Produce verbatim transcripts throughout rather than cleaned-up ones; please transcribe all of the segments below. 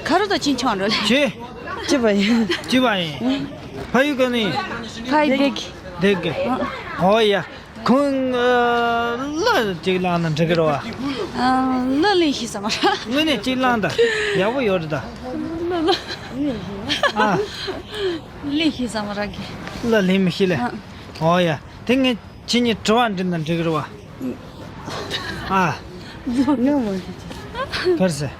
ཁ་རུ་དང་ཅིན་ཆང་རོ་ལེ། ཅི། ཅི་བ་ཡིན། ཅི་བ་ཡིན། ཕ་ཡུལ་ག་ནས། ཕ་ཡུལ་སྡེ་དགེ། སྡེ་དགེ། ཨོ་ཡ། ཁོང་གླུ་གཅིག་བླངས་ན་འགྲིག་གི་རེད་བ། གླུ་ལེན་ཤེས་ས་མ་རེད། དངོས་གནས་གཅིག་བླངས་དང་། ཡག་པོ་ཡོད་རེད་ད། གླུ་གླུ། ཨ། ལེན་ཤེས་ས་མ་རེད་གི། གླུ་ལེན་མི་ཤེས་ལེ། ཨོ་ཡ། དེ་ངས་ཁྱེད་གཉིས་དྲི་བ་འདྲི་ན་འགྲིག་གི་རེད་བ། ཨ། ང་མ་ཤེས། ག་རེ་ཟེར།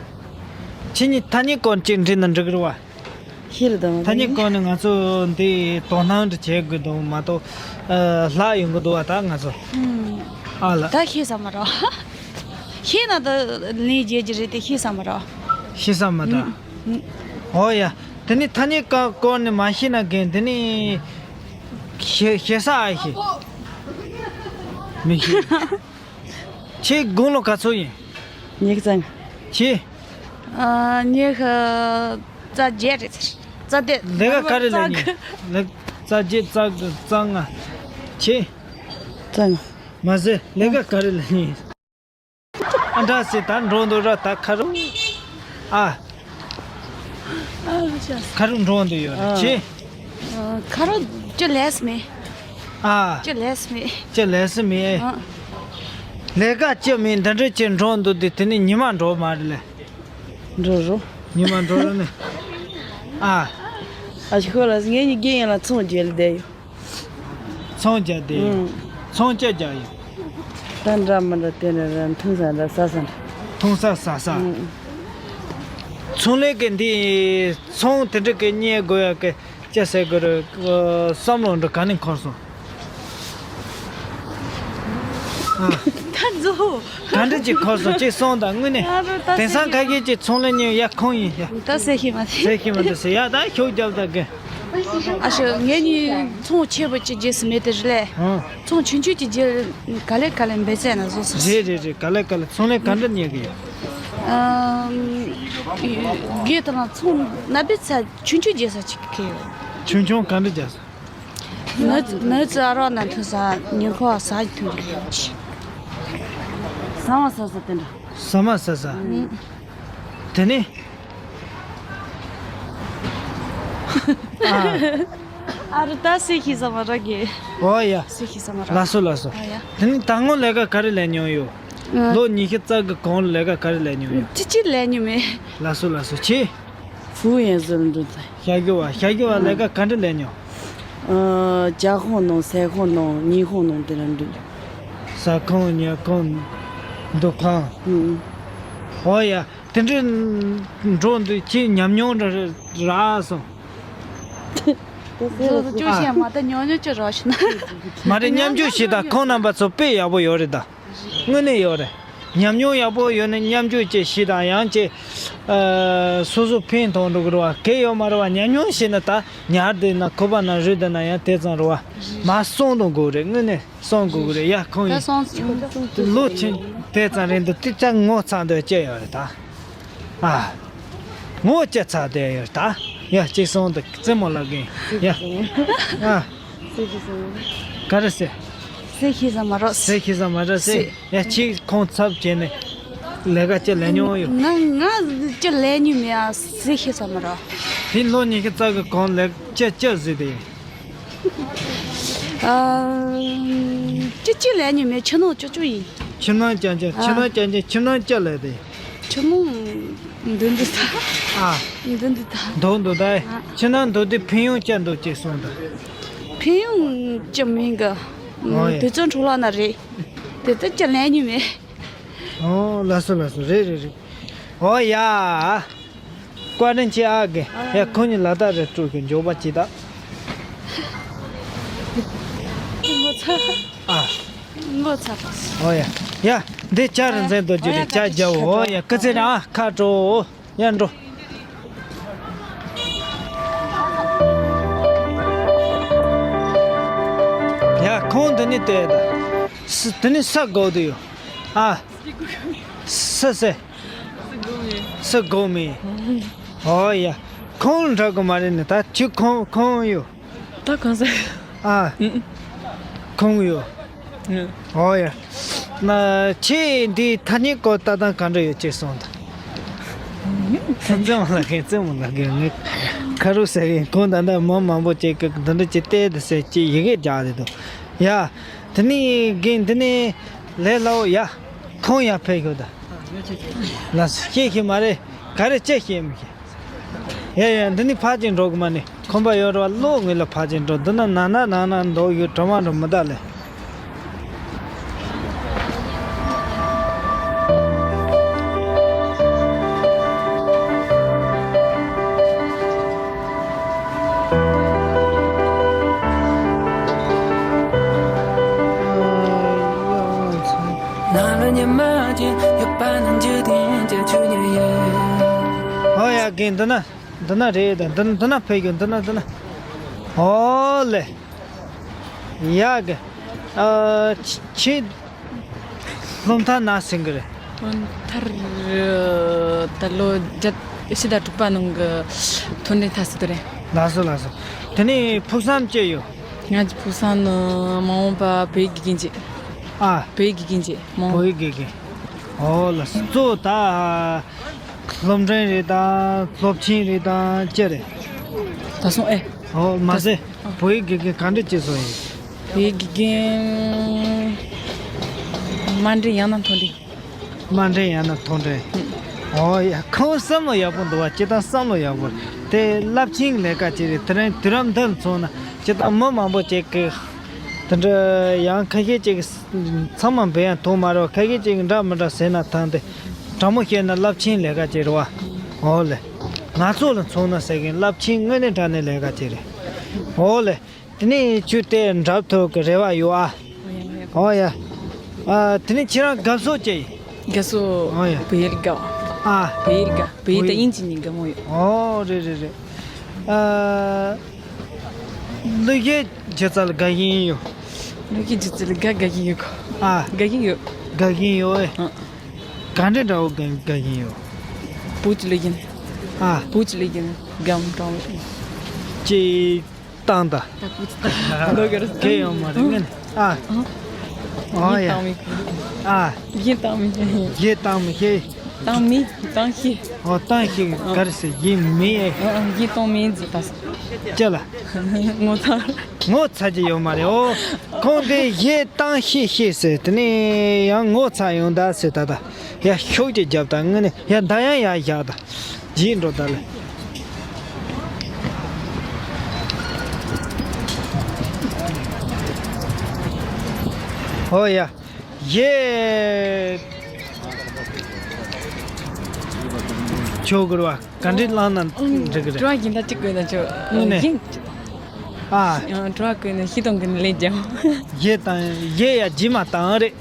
ཁྱེད་གཉིས་ཐ་སྙད་སྐོར་གཅིག་འདྲི་ན་འགྲིག་གི་རེད་བ། ཤེས་ལ་དང་། ཐ་སྙད་སྐོར་ནི་ང་ཚོ་འདི་དོ་སྣང་འདྲ་བྱེད་དགོས་འདུག་མ་གཏོགས། ཨ། ལྷག་ཡོང་གི་འདུག་བ་ད་ང་ཚོ། ཨ་ལ། ད་ཤེས་ས་མ་རེད། ཤེས་ན་ད་ལན་རྒྱག་རྒྱུ་རེད་དེ་ཤེས་ས་མ་རེད། ཤེས་ས་མ་རེད། ཨོ་ཡ། དེ་ནི་ཐ་སྙད་ཀ་སྐོར་ནི་མ་ཤེས་ན་རྒན་དེ་ནི། ཤེས་ཤེས་ས་ཨ་ཤེས། མི་ཤེས། ཁྱེད་དགུང་ལོ་ག་ཚོད་ཡིན། ཉི་ཤུ་རྩ་ལྔ། ཁྱེད། ཨ། ཉི་ཤུ་རྩ་བརྒྱད་རེད་ཟེར། རྩ་བརྒྱད། ལས་ཀ་ག་རེ་ལས་ཉན། ལས། རྩ་བརྒྱད་རྩ་དགུ་རྩ་ལྔ། ཁྱེད། རྩ་ལྔ། མ་ཟད་ལས་ཀ་ག་རེ་ལས་ཉན། ཨ་འདྲ་སེ་ད་འགྲོ་འདུག་ར་ད་ཁ་རུ། ཨ། ཁ་རུ་འགྲོ་འདུག་ཡོད་རེད་ཁྱེད། ཁ་རུ་ཅི་ལས་མེད། ཨ། ཅི་ལས་མེད། ཅི་ལས་མེད། ཨ། ལས་ཀ་ཅི་མེད་འདི་འདྲ་ཅི་འགྲོ་འདུག་དེ་དེ་ནི་ཉི་མ་འགྲོ་མ་རེད་ལེ། འགྲོ་རོ། ཉི་མ་འགྲོ་རོ་ནི། ཨ། ཨ་ཤི་ཁོ་ལ་ངེད་གཉིས་རྒན་ཡིན་ལ་ཚོང་རྒྱག་ལ་བསྡད་ཡོད། ཚོང་རྒྱག་བསྡད་ཡོད། ཨུམ། ཚོང་ཅི་རྒྱག་ཡོད། ད་འདྲ་མི་འདྲ་དེ་འདྲ་ར་འཐུང་ས་འདྲ་ཟ་ས་འདྲ། འཐུང་ས་ཟ་ས། ཨུམ། ཚོང་ལས་ཀྱི་འདི་ཚོང་དེ་འདྲ་གི་གཉེར་དགོས་ཡ་གི་ཅི་ཟེར་དགོས་རེད། བསམ་བློ་འདྲ་ག་ནས་འཁོར་སོང་། ཨ། ད་རྫོགས། ག་འདྲ་ཅིག་འཁོར་སོང་ཅིག་གསུངས་དང་དངོས་གནས། ཨ་རོ་ད་དེང་སང་ཁ་ཤས་ཀྱི་ཚོང་ལས་ཉོས་ཡ་ཁོང་ཡིན་ཡ། ད་ཟེར་ཤེས་མ་ཟེར། ཟེར་ཤེས་མ་ཟེར་ཟེར་ཡ་ད་ཤུགས་རྒྱབ་ད་གི། ཨ་ཤོ་ངེད་གཉིས་ཚོང་ཆེ་བོ་ཅིག་རྗེས་སུ་མེད་དེ་རེད་ལས། ཨང་། ཚོང་ཆུང་ཆུང་ཅིག་རྗེས་ག་ལེ་ག་ལེ་འབད་ཚད་ན་བཟོ་སོང་། རེད་རེད་རེད། ག་ལེ་ག་ལེ་ཚོང་ལས་ག་འདྲ་ཉོས་གི་ཡོད། ཨམ། རྒན་དང་ཚོང་ན་འབད་ཚད་ཆུང་ཆུང་རྗེས་ས་ཅིག་གི་ཡོད། ཆུང་ཆུང་ག་འདྲ་རྒྱག་སོང་། ནི་ནི་ཙི་ཨ་རོགས་ན་ཐུ་ས་ཉིན་ཁོ་ས་ཐུ་རི། ས་མ་ས་ས་དེ་འདྲ། ས་མ་ས་ས། ཨུམ། དེ་ནི། ཨ། ཨ་རུ་ད་སེ་ཁི་ས་མ་ར་གི། ཨོ་ཡ། སེ་ཁི་ས་མ་ར། ལགས་སོ་ལགས་སོ། ཨ་ཡ། དེ་ནི་ད་སྔོན་ལས་ཀ་ག་རེ་ལས་མྱོང་ཡོད། ཨ། ལོ་ཉི་ཤུ་རྩ་གི་གོང་ལས་ཀ་ག་རེ་ལས་མྱོང་ཡོད། ཅི་ཅི་ལས་མྱོང་མེད། ལགས་སོ་ལགས་སོ་ཁྱེད། 服务员 ཟེར་འགྲོ་ད། ཞྭ་སྒྱུར་བ། ཞྭ་སྒྱུར་བ་ལས་ཀ་ག་འདྲ་ལས་མྱོང་། ཨ། ཇ་ཁང་ནང་ཟས་ཁང་ནང་ཉལ་ཁང་ནང་དེ་ལ་འགྲོ། ཟ་ཁང་ཉལ་ཁང་། འདུ་ཁང་། ཨུ། ཨོ་ཡ། དེ་འདྲའི་འགྲོ་འདུག་ཁྱེད་ཉམས་མྱོང་རག་སོང་། ཅོ་ཅོ་ཤེས་མ་ད་ཉོ་ཉོ་ཅོ་རོ་ཤི་ན། མ་རེད། མཉམ་ཞུགས་བྱེད་དང་ཁོང་རྣམ་པ་ཚོ་དཔེ་ཡག་པོ་ཡོད་རེད་ད། དངོས་གནས་ཡོད་རེད། ཉམས་མྱོང་ཡག་པོ་ཡོད་ན་མཉམ་ཞུགས་བྱེད་ཤེས་དང་ཡང་བྱེད། ཨ། སོ་སོ་ཕན་ཐོགས་འགྲོ་གི་རེད་བ། གལ་ཡོད་མ་རེད་བ། ཉམས་མྱོང་བྱས་ན་ད་ཉར་བསྡད་ན་ཁོ་པ་ན་རུལ་བསྡད་ན་ཡང་དེ་ཙམ་རེད་བ། མ་གསོང་དང་དགོས་རེད། དངོས་གནས་གསོང་དགོས་གི་རེད་ཡ། ཁོང་ཡིན་ལོ་ཆེན་དེ་ཙམ་རེད་འདུག་དེ་ཅག་ངོ་ཚ་འདོད་སྐྱེ་ཡོད་རེད་ད། ཨ། ངོ་སྐྱེ་ཚ་དེ་ཡོད་ད། ཡ་གཅིག་སོང་དུ་རྩེད་མོ་ལབ་གིན་ཡ། ཨ། ག་རེ་ཟེར། ཟེར་ཤེས་ས་མ་རོགས། ཟེར་ཤེས་ས་མ་རོགས་ཟེར། ཡ་གཅིག་ཁོང་ཚབ་བྱས་ནས་ལས་ཀ་ཅི་ལས་མྱོང་ཡོད། ང་ང་ཅི་ལས་མྱོང་མེད་ཨ། ཟེར་ཤེས་ས་མ་རོགས། དེ་ལོ་ཉི་ཤུ་རྩ་གི་གོང་ལས་ཅི་ཅི་ཟེར་དེ་ཡིན། ཨ། ཅི་ཅི་ལས་མྱོང་མེད། ཕྱི་ནང་ཅོ་ཅོ་ཡིན། ཕྱི་ནང་རྐྱང་རྐྱང་། ཕྱི་ནང་རྐྱང་རྐྱང་། ཕྱི་ནང་ཅི་ལས་དེ་ཡིན། ཆུ་ནང་འདུག་འདུག་ད། ཨ། འདུག་འདུག་ད། འདུག་འདུག་ད། ཨ། ཁྱེད་རང་འདུག་དུས་ཕན་ཡོན་ཅི་འདུག་ཅེས་གསུངས་ད། ཕན་ཡོན་ཅི་མིན་གི། ཨོ་ཡ། དུས་ཚོད་འཕྲོ་བརླག་ན་རེད། དེ་ལྟར་ཅི་ལས་ཉིན་མེད། ཨོ་ལགས་སོ་ལགས་སོ། རེད་རེད་རེད། ཨོ་ཡ། བཀའ་དྲིན་ཆེ་ཨ་གི། ཡ་ཁོང་གཉིས་ལ་དྭགས་རེ་སྤྲོད་གི་མགྱོགས་པ་ཅིག་ད། ངོ་ཚ། ཨ། ངོ་ཚ། ཨོ་ཡ། ཡ། འདི་ཇ་རིན་ཆེན་རྡོ་རྗེ་རེད། ཇ་རྒྱབ། ཨོ་ཡ། སྐུ་ཚེ་རིང་ཨ། ཁ་དྲོ། ཡར་འགྲོ། ཡ་ཁོང་འདི་ནས་བལྟས་ད། ས་འདི་ནས་ས་སྒུག་བསྡད་ཡོད། ཨ། ས་ས། ས་སྒུག་མེད། ཨོ་ཡ། ཁོང་འདྲ་གི་མ་རེད་ནི་ད་ཁྱོད་ཁོང་ཁོང་ཡོད། ད་གང་ཟེར། ཨ། ཁོང་ཡོད། ཨོ་ཡ། ན་ཁྱེད་འདི་ཐ་སྙད་སྐོར་ལྟ་སྟངས་ག་འདྲ་ཡོད་ཅེས་གསུངས་དང་། ཙེ་མོ་ལ་གིན་ཙེ་མོ་ལ་གིན་ངས་ཁ་རུ་ཟེར་གིན་ཁོང་ད་ལྟ་མི་མང་པོ་ཅིག་གི་འདི་འདྲ་ཅིག་བལྟས་དེ་ཟེར་ཅིག་ཡི་གེ་རྒྱག་དེ་འདུག་ཡ། དེ་ནས་གིན་འདི་ནས་ལས་སླ་བོ་ཡ། ཁོང་ཡར་ཕེབས་ཤོག་ད། ལགས་སོ། ཤེས་ཤེས་མ་རེད། ག་རེ་ཅི་ཤེས་མི་ཤེས། ཡ་ཡ། འདི་ནི་ཕར་ཅིག་འགྲོ་གི་མ་ནི་ཁོམ་པ་ཡོད་རེད་བ། ལོ་ངོས་ལ་ཕར་ཅིག་འགྲོ། འདི་ན་ན་ན་ན་ན་འདུག་ཡོད། གྲོ་མ་འགྲོ་མི་ད་ལེ། ཨོ་ཡ། རྒན་འདི་ན། འདི་ན་རེད་ད། འདི་ན། འདི་ན་ཕེབས་ཡོད། འདི་ན། འདི་ན། ཨོ་ལེ། ཡ་གི། ཨ། ཁྱེད་སློབ་མཐར་ན་ཟིན་གི་རེད། སློབ་མཐར་ད་ལོ་བརྒྱད་ཕྱི་ཟླ་དྲུག་པ་ནང་གི་ཐོན་འབྲིང་མཐར་ཟིན་དུ་རེད། ལགས་སོ་ལགས་སོ། དེ་ནས་ཕུགས་བསམ་ཅི་ཡོད། ང་གི་ཕུགས་བསམ་ནི་མ་འོངས་པ་བོད་ཡིག་དགེ་རྒན་བྱེད། ཨ། བོད་ཡིག་དགེ་རྒན་བྱེད་མ་འོངས། བོད་ཡིག་དགེ་རྒན། ཨོ་ལགས་སོ། གཙོ་བོ་ད། སློབ་འབྲིང་རེད་དང་སློབ་ཆེན་རེད་དང་ཅི་རེད། ད་སོང་ཨེ། ཨོ་མ་ཟད། བོད་ཡིག་དགེ་རྒན་ག་འདྲ་བྱེད་སོང་ཡིན། བོད་ཡིག་དགེ་རྒན་དམའ་འབྲིང་ཡང་ན་མཐོ་འབྲིང་། དམའ་འབྲིང་ཡང་ན་མཐོ་འབྲིང་། ཨོ་ཡ། ཁོང་བསམ་བློ་ཡག་པོ་འདུག་བ། སྤྱིར་བཏང་བསམ་བློ་ཡག་པོ་རེད། དེ་རླབས་ཆེན་ལས་ཀ་ཅིག་རེད། དེ་རིང་དུས་རབས་འདིར་མཚོན་ན་སྤྱིར་བཏང་མི་མང་པོ་ཅིག་གིས་དེ་འདྲ་ཡང་ཁ་ཤས་ཅིག་གིས་ཚང་མ་འབད་ཡང་ཐུབ་མ་རེད་བ། ཁ་ཤས་ཅིག་གིས་འདྲ་མི་འདྲ་ཟེར་ན་ཐང་དེ། དྲང་མོ་བཤད་ན་རླབས་ཆེན་ལས་ཀ་ཅིག་རེད་བ། འོ་ལེ། ང་ཚོ་ལ་མཚོན་ན་ཟེར་གིན་རླབས་ཆེན་དངོས་གནས་དྲང་གནས་ལས་ཀ་ཅིག་རེད། འོ་ལེ། དེ་ནས་ཁྱོད་དེ་འགྲུབ་ཐུབ་ཀྱི་རེ་བ་ཡོད་ཨ། འོ་ཡ། ཨ། དེ་ནས་ཁྱེད་རང་དགའ་བསུ་ཅི་ཡིན། དགའ་བསུ། འོ་ཡ། བོད་ཡིག་དགའ། ཨ། བོད་ཡིག་དགའ། བོད་ཡིག་དང་དབྱིན་ཇི་གཉིས་དགའ་མོ་ཡོད། འོ་རེད་རེད་རེད། ཨ། གླུ་གཞས་སྒྱུ་རྩལ་དགའ་གིན་ཡོད། གླུ་གཞས་སྒྱུ་རྩལ་དགའ་དགའ་གིན་ཡོད་གོ། ཨ། དགའ་གིན་ཡོད། དགའ་གིན་ཡོད་ཨེ། ཨ། ག་འདྲ་འདྲ་བོ་དགའ་དགའ་གིན་ཡོད། བོད་ཀྱི་གླུ་གཞས། ཨ། བོད་ཀྱི་གླུ་གཞས་དགའ་མོ་དྲང་བོ། ཅིག་བཏང་ད། ད་བོད་ཀྱི་བཏང་། ལོ་གར་དེ་ཡོད་མ་རེད་ངན། ཨ། ཨ་ཡ། ཨ། གཞས་བཏང་མི་ཤེས། གཞས་བཏང་མི་ཤེས། བཏང་མི་བཏང་ཤེས། ཨོ་བཏང་ཤེས་ག་རེ་ཟེར་གཞས་མི་ཨེ། ཨ། གཞས་བཏང་མི་ཟེར་ད་ཟེར། ཅི་ལ། ངོ་ཚ། ངོ་ཚ་གི་ཡོད་མ་རེད། ཨོ། ཁོང་གིས་གཞས་བཏང་ཤེས་ཤེས་ཟེར། དེ་ནས་ཡང་ངོ་ཚ་ཡོང་ད་ཟེར། ད་ད་ཡ་ཤུགས་ཀྱིས་རྒྱབ་ད་ངུ་ནས་ཡ་ད་ཡང་ཡ་བཞག་ད་རྗེས་འགྲོ་ད་ལེ། ཨོ་ཡ། གཞས་ཆོག་གི་རེད་བ། ག་འདྲས་བླངས་ན་འགྲིག་གི་རེད། དྲི་བ་གཞན་དག་ཅིག་བཀོད་ན་ཆོག་དངོས་གནས། གཞས། ཨ། དྲི་བ་བཀོད་ན་ཤི་སྟོང་གི་ལས་ཀྱང་། གཞས་དང་གཞས་ཡ་རྗེས་མ་བཏང་རེད།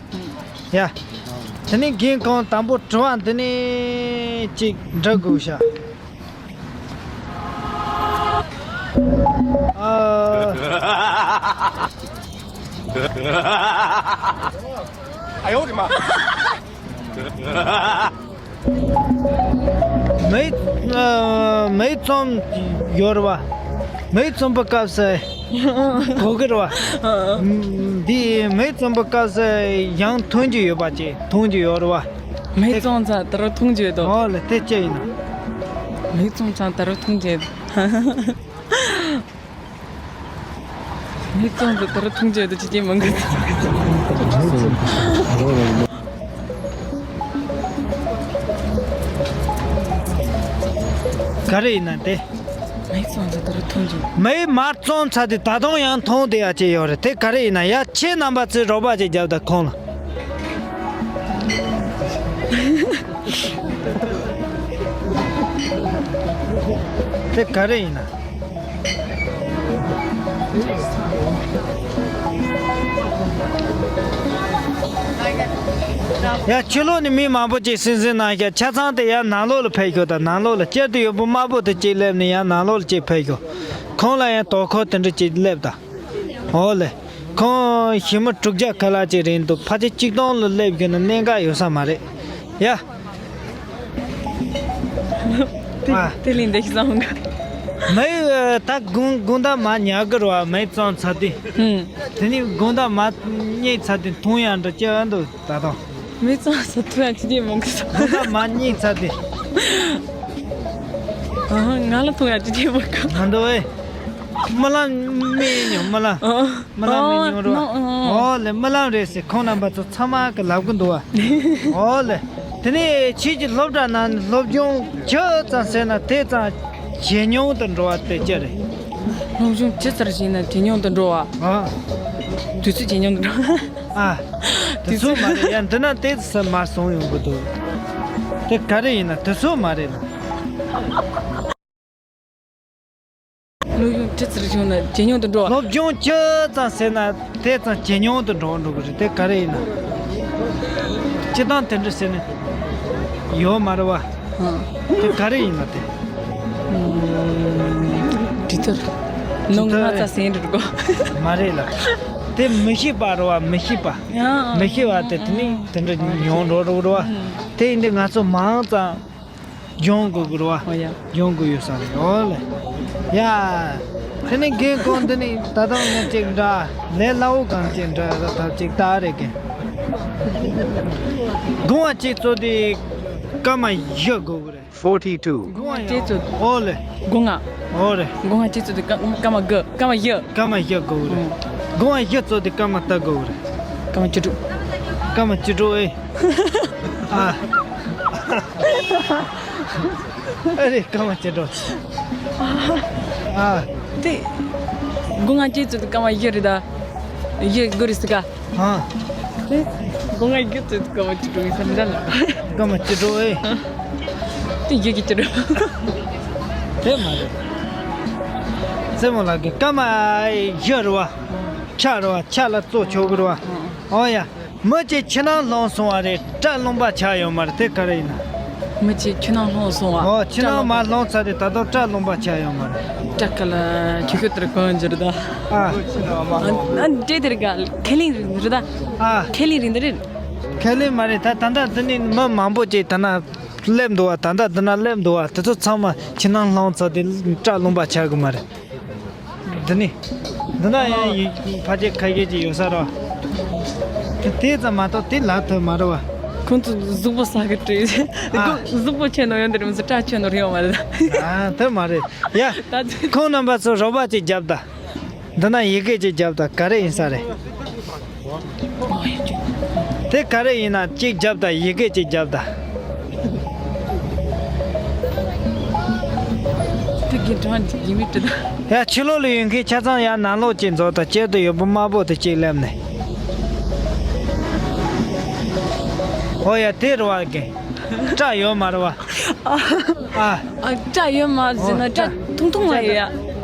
ཡ། དེ་ནས་རྒན་ཁོང་དང་པོ་དྲི་བ་འདི་ནས་ཅིག་འདྲི་དགོས་ཤག་ཨ། 哎呦我的妈！ མེ་ཨ། མེ་བཙོང་ཡོད་རེད་བ། མེ་བཙོང་པའི་སྐབས་སུ་གོ་གི་རེད་བ། འདི་མེ་བཙོང་པའི་སྐབས་སུ་ཡང་འཐུང་རྒྱུ་ཡོད་པ་ཅིག་འཐུང་རྒྱུ་ཡོད་རེད་བ། མེ་བཙོང་ཚར་ད་རུང་འཐུང་རྒྱུ་ཡོད་དོ། ཨོ་ལེ་དེ་ཅི་ཡིན་ན། མེ་བཙོང་ཚར་ད་རུང་འཐུང་རྒྱུ་ཡོད་དོ། མི་ཙང་དུ་དར་ཐུང་ཅེ་དུ་ཅི་ཅི་མང་གི། ག་རེ་ཡིན་ན་དེ། མི་ཙང་དུ་དར་ཐུང་ཅེ། མི་མར་ཙོང་ཚ་དེ་ད་དུང་ཡང་མཐོང་དེ་ཡ་ཅེ་ཡོད་རེད། དེ་ག་རེ་ཡིན་ན་ཡ་ཁྱེད་རྣམ་པ་ཚོས་རོགས་པ་ཅིག་རྒྱབ་དང་ཁོང་ལ། དེ་ག་རེ་ཡིན་ན། ཡ་ཕྱི་ལོགས་ནས་མི་མང་པོ་ཅིག་སིང་སིང་གནང་ཤག་ཆ་ཚང་དེ་ཡ་ནང་ལོགས་ལ་ཕེབས་ཤོག་ད་ནང་ལོགས་ལ་སྐྱར་དུ་ཡོད་པོ་དམར་པོ་དེ་ཅིག་སླེབས་ནས་ཡ་ནང་ལོགས་ལ་ཅིག་ཕེབས་ཤོག་ཁོང་ལ་ཡང་དོ་ཁུར་དེ་འདྲ་ཅིག་སླེབས་ད། ཨོ་ལེ། ཁོང་ཞི་མི་དྲུག་བརྒྱ་ཁ་ལག་ཅིག་རེད་འདུག་ཕལ་ཆེར་གཅིག་སྟོང་ལ་སླེབས་རྒྱུ་ན་གནད་འགག་ཡོད་ས་མ་རེད། ཡ། ཨ། དེ་ལས་འདི་བཟང་ག་མི་ད་དགུང་དགུང་ཟླ་མ་ཉག་གི་རེད་བ། མི་ཙང་ཚ་དུས། ཧུམ། དེ་ནས་དགུང་ཟླ་མ་གཉིས་ཚ་དུས་འཐུང་ཡག་འདྲ་ཅི་འདུག་ད་དུང་། མི་ཙང་ཚ་དུས་ཡང་ཅི་ཅི་མང་གི་ས། དགུང་ཟླ་མ་གཉིས་ཚ་དུས། ང་ལ་མཐོང་ཡ་ཅི་ཅི་མ་གོ་ང་འདོད་བས། རྨི་ལམ་རྨི་མྱོང་རྨི་ལམ། རྨི་ལམ་རྨི་མྱོང་རོགས། ཨོ་ལེ་རྨི་ལམ་རེད་ཟེར་ཁོང་རྣམ་པ་ཚོ་ཚང་མ་གི་ལབ་གི་འདུག་བ། ཨོ་ལེ། དེ་ནས་ཁྱེད་ཀྱི་སློབ་གྲྭ་ནང་ནས་སློབ་སྦྱོང་ཇི་ཙམ་བྱས་ན་དེ་ཙམ་ཇེ་ཉུང་དུ་འགྲོ་བ་དེ་ཅི་རེད། སློབ་སྦྱོང་ཇི་ཙམ་བྱས་ན་ཇེ་ཉུང་དུ་འགྲོ་བ། ཨ། དུས་ཚོད་ཇེ་ཉུང་དུ་འགྲོ་བ། ཨ། དུས་ཚོད་མ་རེད་ཡ་འདི་ན་དེ་ཚོ་མར་སོང་ཡོང་གི་འདུག་དེ་ག་རེ་ཡིན་ན་དུས་ཚོད་མ་རེད་ལ། སློབ་སྦྱོང་ཇི་ཙམ་བྱུང་ན་ཇེ་ཉུང་དུ་འགྲོ་བ། སློབ་སྦྱོང་ཇི་ཙམ་བྱས་ན་དེ་ཙམ་ཇེ་ཉུང་དུ་འགྲོ་འགྲོ་གི་རེད་དེ་ག་རེ་ཡིན་ན། སྤྱི་བཏང་དེ་འདྲ་བྱས་ནས་ཡོད་མ་རེད་བ། དེ་ག་རེ་ཡིན་ན་དེ། དྲི་ཐུར། ལོང་ང་ཚ་སེང་འགྲོ་གོ་མ་རེད་ལ། དེ་མི་ཤེས་པ་རེད་བ་མི་ཤེས་པ། མི་ཤེས་པ་དེ་དེ་ནི་དེ་འདྲ་ཉུང་འགྲོ་འགྲོ་གི་རེད་བ། དེ་ཡིན་དུས་ང་ཚོ་མང་ཙམ། སྦྱོང་དགོས་ཀྱི་རེད་བ། ཨོ་ཡ། སྦྱོང་དགོས་ཡོད་ས་རེད་ཨོ་ལེ། ཡ། དེ་ནི་རྒན་ཁོང་འདི་ནི་ད་དུང་ངས་ཅིག་འདྲ། ལས་སླ་བོ་གང་ཅིག་འདྲ་ར་ཐབས་ཅིག་ལྟ་རེ་གི། སྒོ་ང་གཅིག་བཙུགས་དུས་སྐར་མ་བཞི་དགོས་ཀྱི་རེད། Forty two. སྒོ་ང་གཅིག་བཙུགས། ཨོ་ལེ། སྒོ་ང་། ཨོ་རེད། སྒོ་ང་གཅིག་བཙུགས་དུས་སྐར་སྐར་མ་དགུ་སྐར་མ་བཞི། སྐར་མ་བཞི་དགོས་ཀྱི་རེད། ཨོ། སྒོ་ང་བཞི་བཙུགས་དུས་སྐར་མ་དགུ་དགོས་ཀྱི་རེད། སྐར་མ་བཅུ་དྲུག་སྐར་མ་བཅུ་དྲུག་ཨེ། ཨ། ཨ་རེ་སྐར་མ་བཅུ་དྲུག་ཨ། དེ། སྒོ་ང་གཅིག་བཙུགས་དུས་སྐར་མ་བཞི་རེད་ད། བཞི་དགུ་རེད་ཟེར་ག་ཨ། དེ། སྒོ་ང་བཞི་བཙུགས་དུས་སྐར་མ་བཅུ་དྲུག་ཡིན་ས་མི་འདྲ་ལ། སྐར་མ་བཅུ་དྲུག་ཨེ། དེ་བཞི་གི་བཅུ་དྲུག་དེ་མ་རེད། རྩེད་མོ་ལགས་ཀྱི་སྐར་མ་བཞི་རེད་བ། ཆ་རེད་བ་ཆ་ལ་བཙོ་ཆོག་གི་རེད་བ། ཨོ་ཡ། མི་གཅིག་ཕྱི་ནང་ལྷུང་སོང་བ་རེད་སྐྲ་རླུང་པ་ཆགས་ཡོད་མ་རེད་དེ་ག་རེ་ཡིན་ན། མི་གཅིག་ཕྱི་ནང་ལྷུང་སོང་བ། ཨོ་ཕྱི་ནང་མར་ལྷུང་ཚར་དུས་ད་དུང་སྐྲ་རླུང་པ་ཆགས་ཡོད་མ་རེད། སྐྲ་ཁ་ལ་ཁྱུ་ཁྱུ་དེར་གོན་གྱི་རེད་ད། ཨ། ཨ་འདྲེ་དེར་ག་ཁས་ལེན་རེད་ད། ཨ། ཁས་ལེན་རེད་འདི་རེད། ཁས་ལེན་མ་རེད་ད་ད་ལྟ་འདི་ནི་མི་མང་པོ་ཅིག་ད་ན་སླེབས་འདུག་བ་ད་ལྟ་འདི་ན་སླེབས་འདུག་བ་དེ་ཚོ་ཚང་མ་ཕྱི་ནང་ལྷུང་ཚར་དུས་སྐྲ་རླུང་པ་ཆགས་གི་མ་རེད། འདི་ནི། འདི་ན་ཡང་ཡི་ཕ་ཆེ་ཁ་ཤས་ཀྱི་ཡོད་ས་རེད། དེ་དེ་ཙམ་མ་གཏོགས་དེ་ལབ་ཐུབ་མ་རེད་བ། ཁོང་ཚོ་གཟུགས་པོ་ཟ་གི་བྲིས། ཨ། གཟུགས་པོ་ཆེ་ནོ་ཡོད་འདི་རེད་མི་ཚོ་སྐྲ་ཆེ་ནོ་རེད་ཡོད་མ་རེད་ད། ཨ་ཐུབ་མ་རེད། ཡ། ད་ཁོང་རྣམ་པ་ཚོ་རོགས་པ་ཅིག་རྒྱབ་ད། འདི་ན་ཡི་གེ་ཅིག་རྒྱབ་ད་ག་རེ་ཡིན་ས་རེད། དེ་ག་རེ་ཡིན་ན་གཅིག་རྒྱབ་དང་ཡི་གེ་གཅིག་རྒྱབ་དང་། དེ་གི་གྲངས་ཡིན་མིན་དྲི་དང་། ཡ་ཕྱི་ལོགས་ལ་ཡོད་མཁན་ཆ་ཚང་ཡ་ནང་ལོགས་ཀྱི་མཛོད་དང་གཅལ་དུ་ཡོད་པོ་དམར་པོ་དེ་གཅིག་སླེབས་ནས། ཨོ་ཡ་དེ་རུ་བ་གི་སྐྲ་ཡོད་མ་རུ་བ། ཨ། ཨ། སྐྲ་ཡོད་མ་རེད་ཟེར་ན་སྐྲ་ཐུང་ཐུང་མ་ཡོད་ཡ།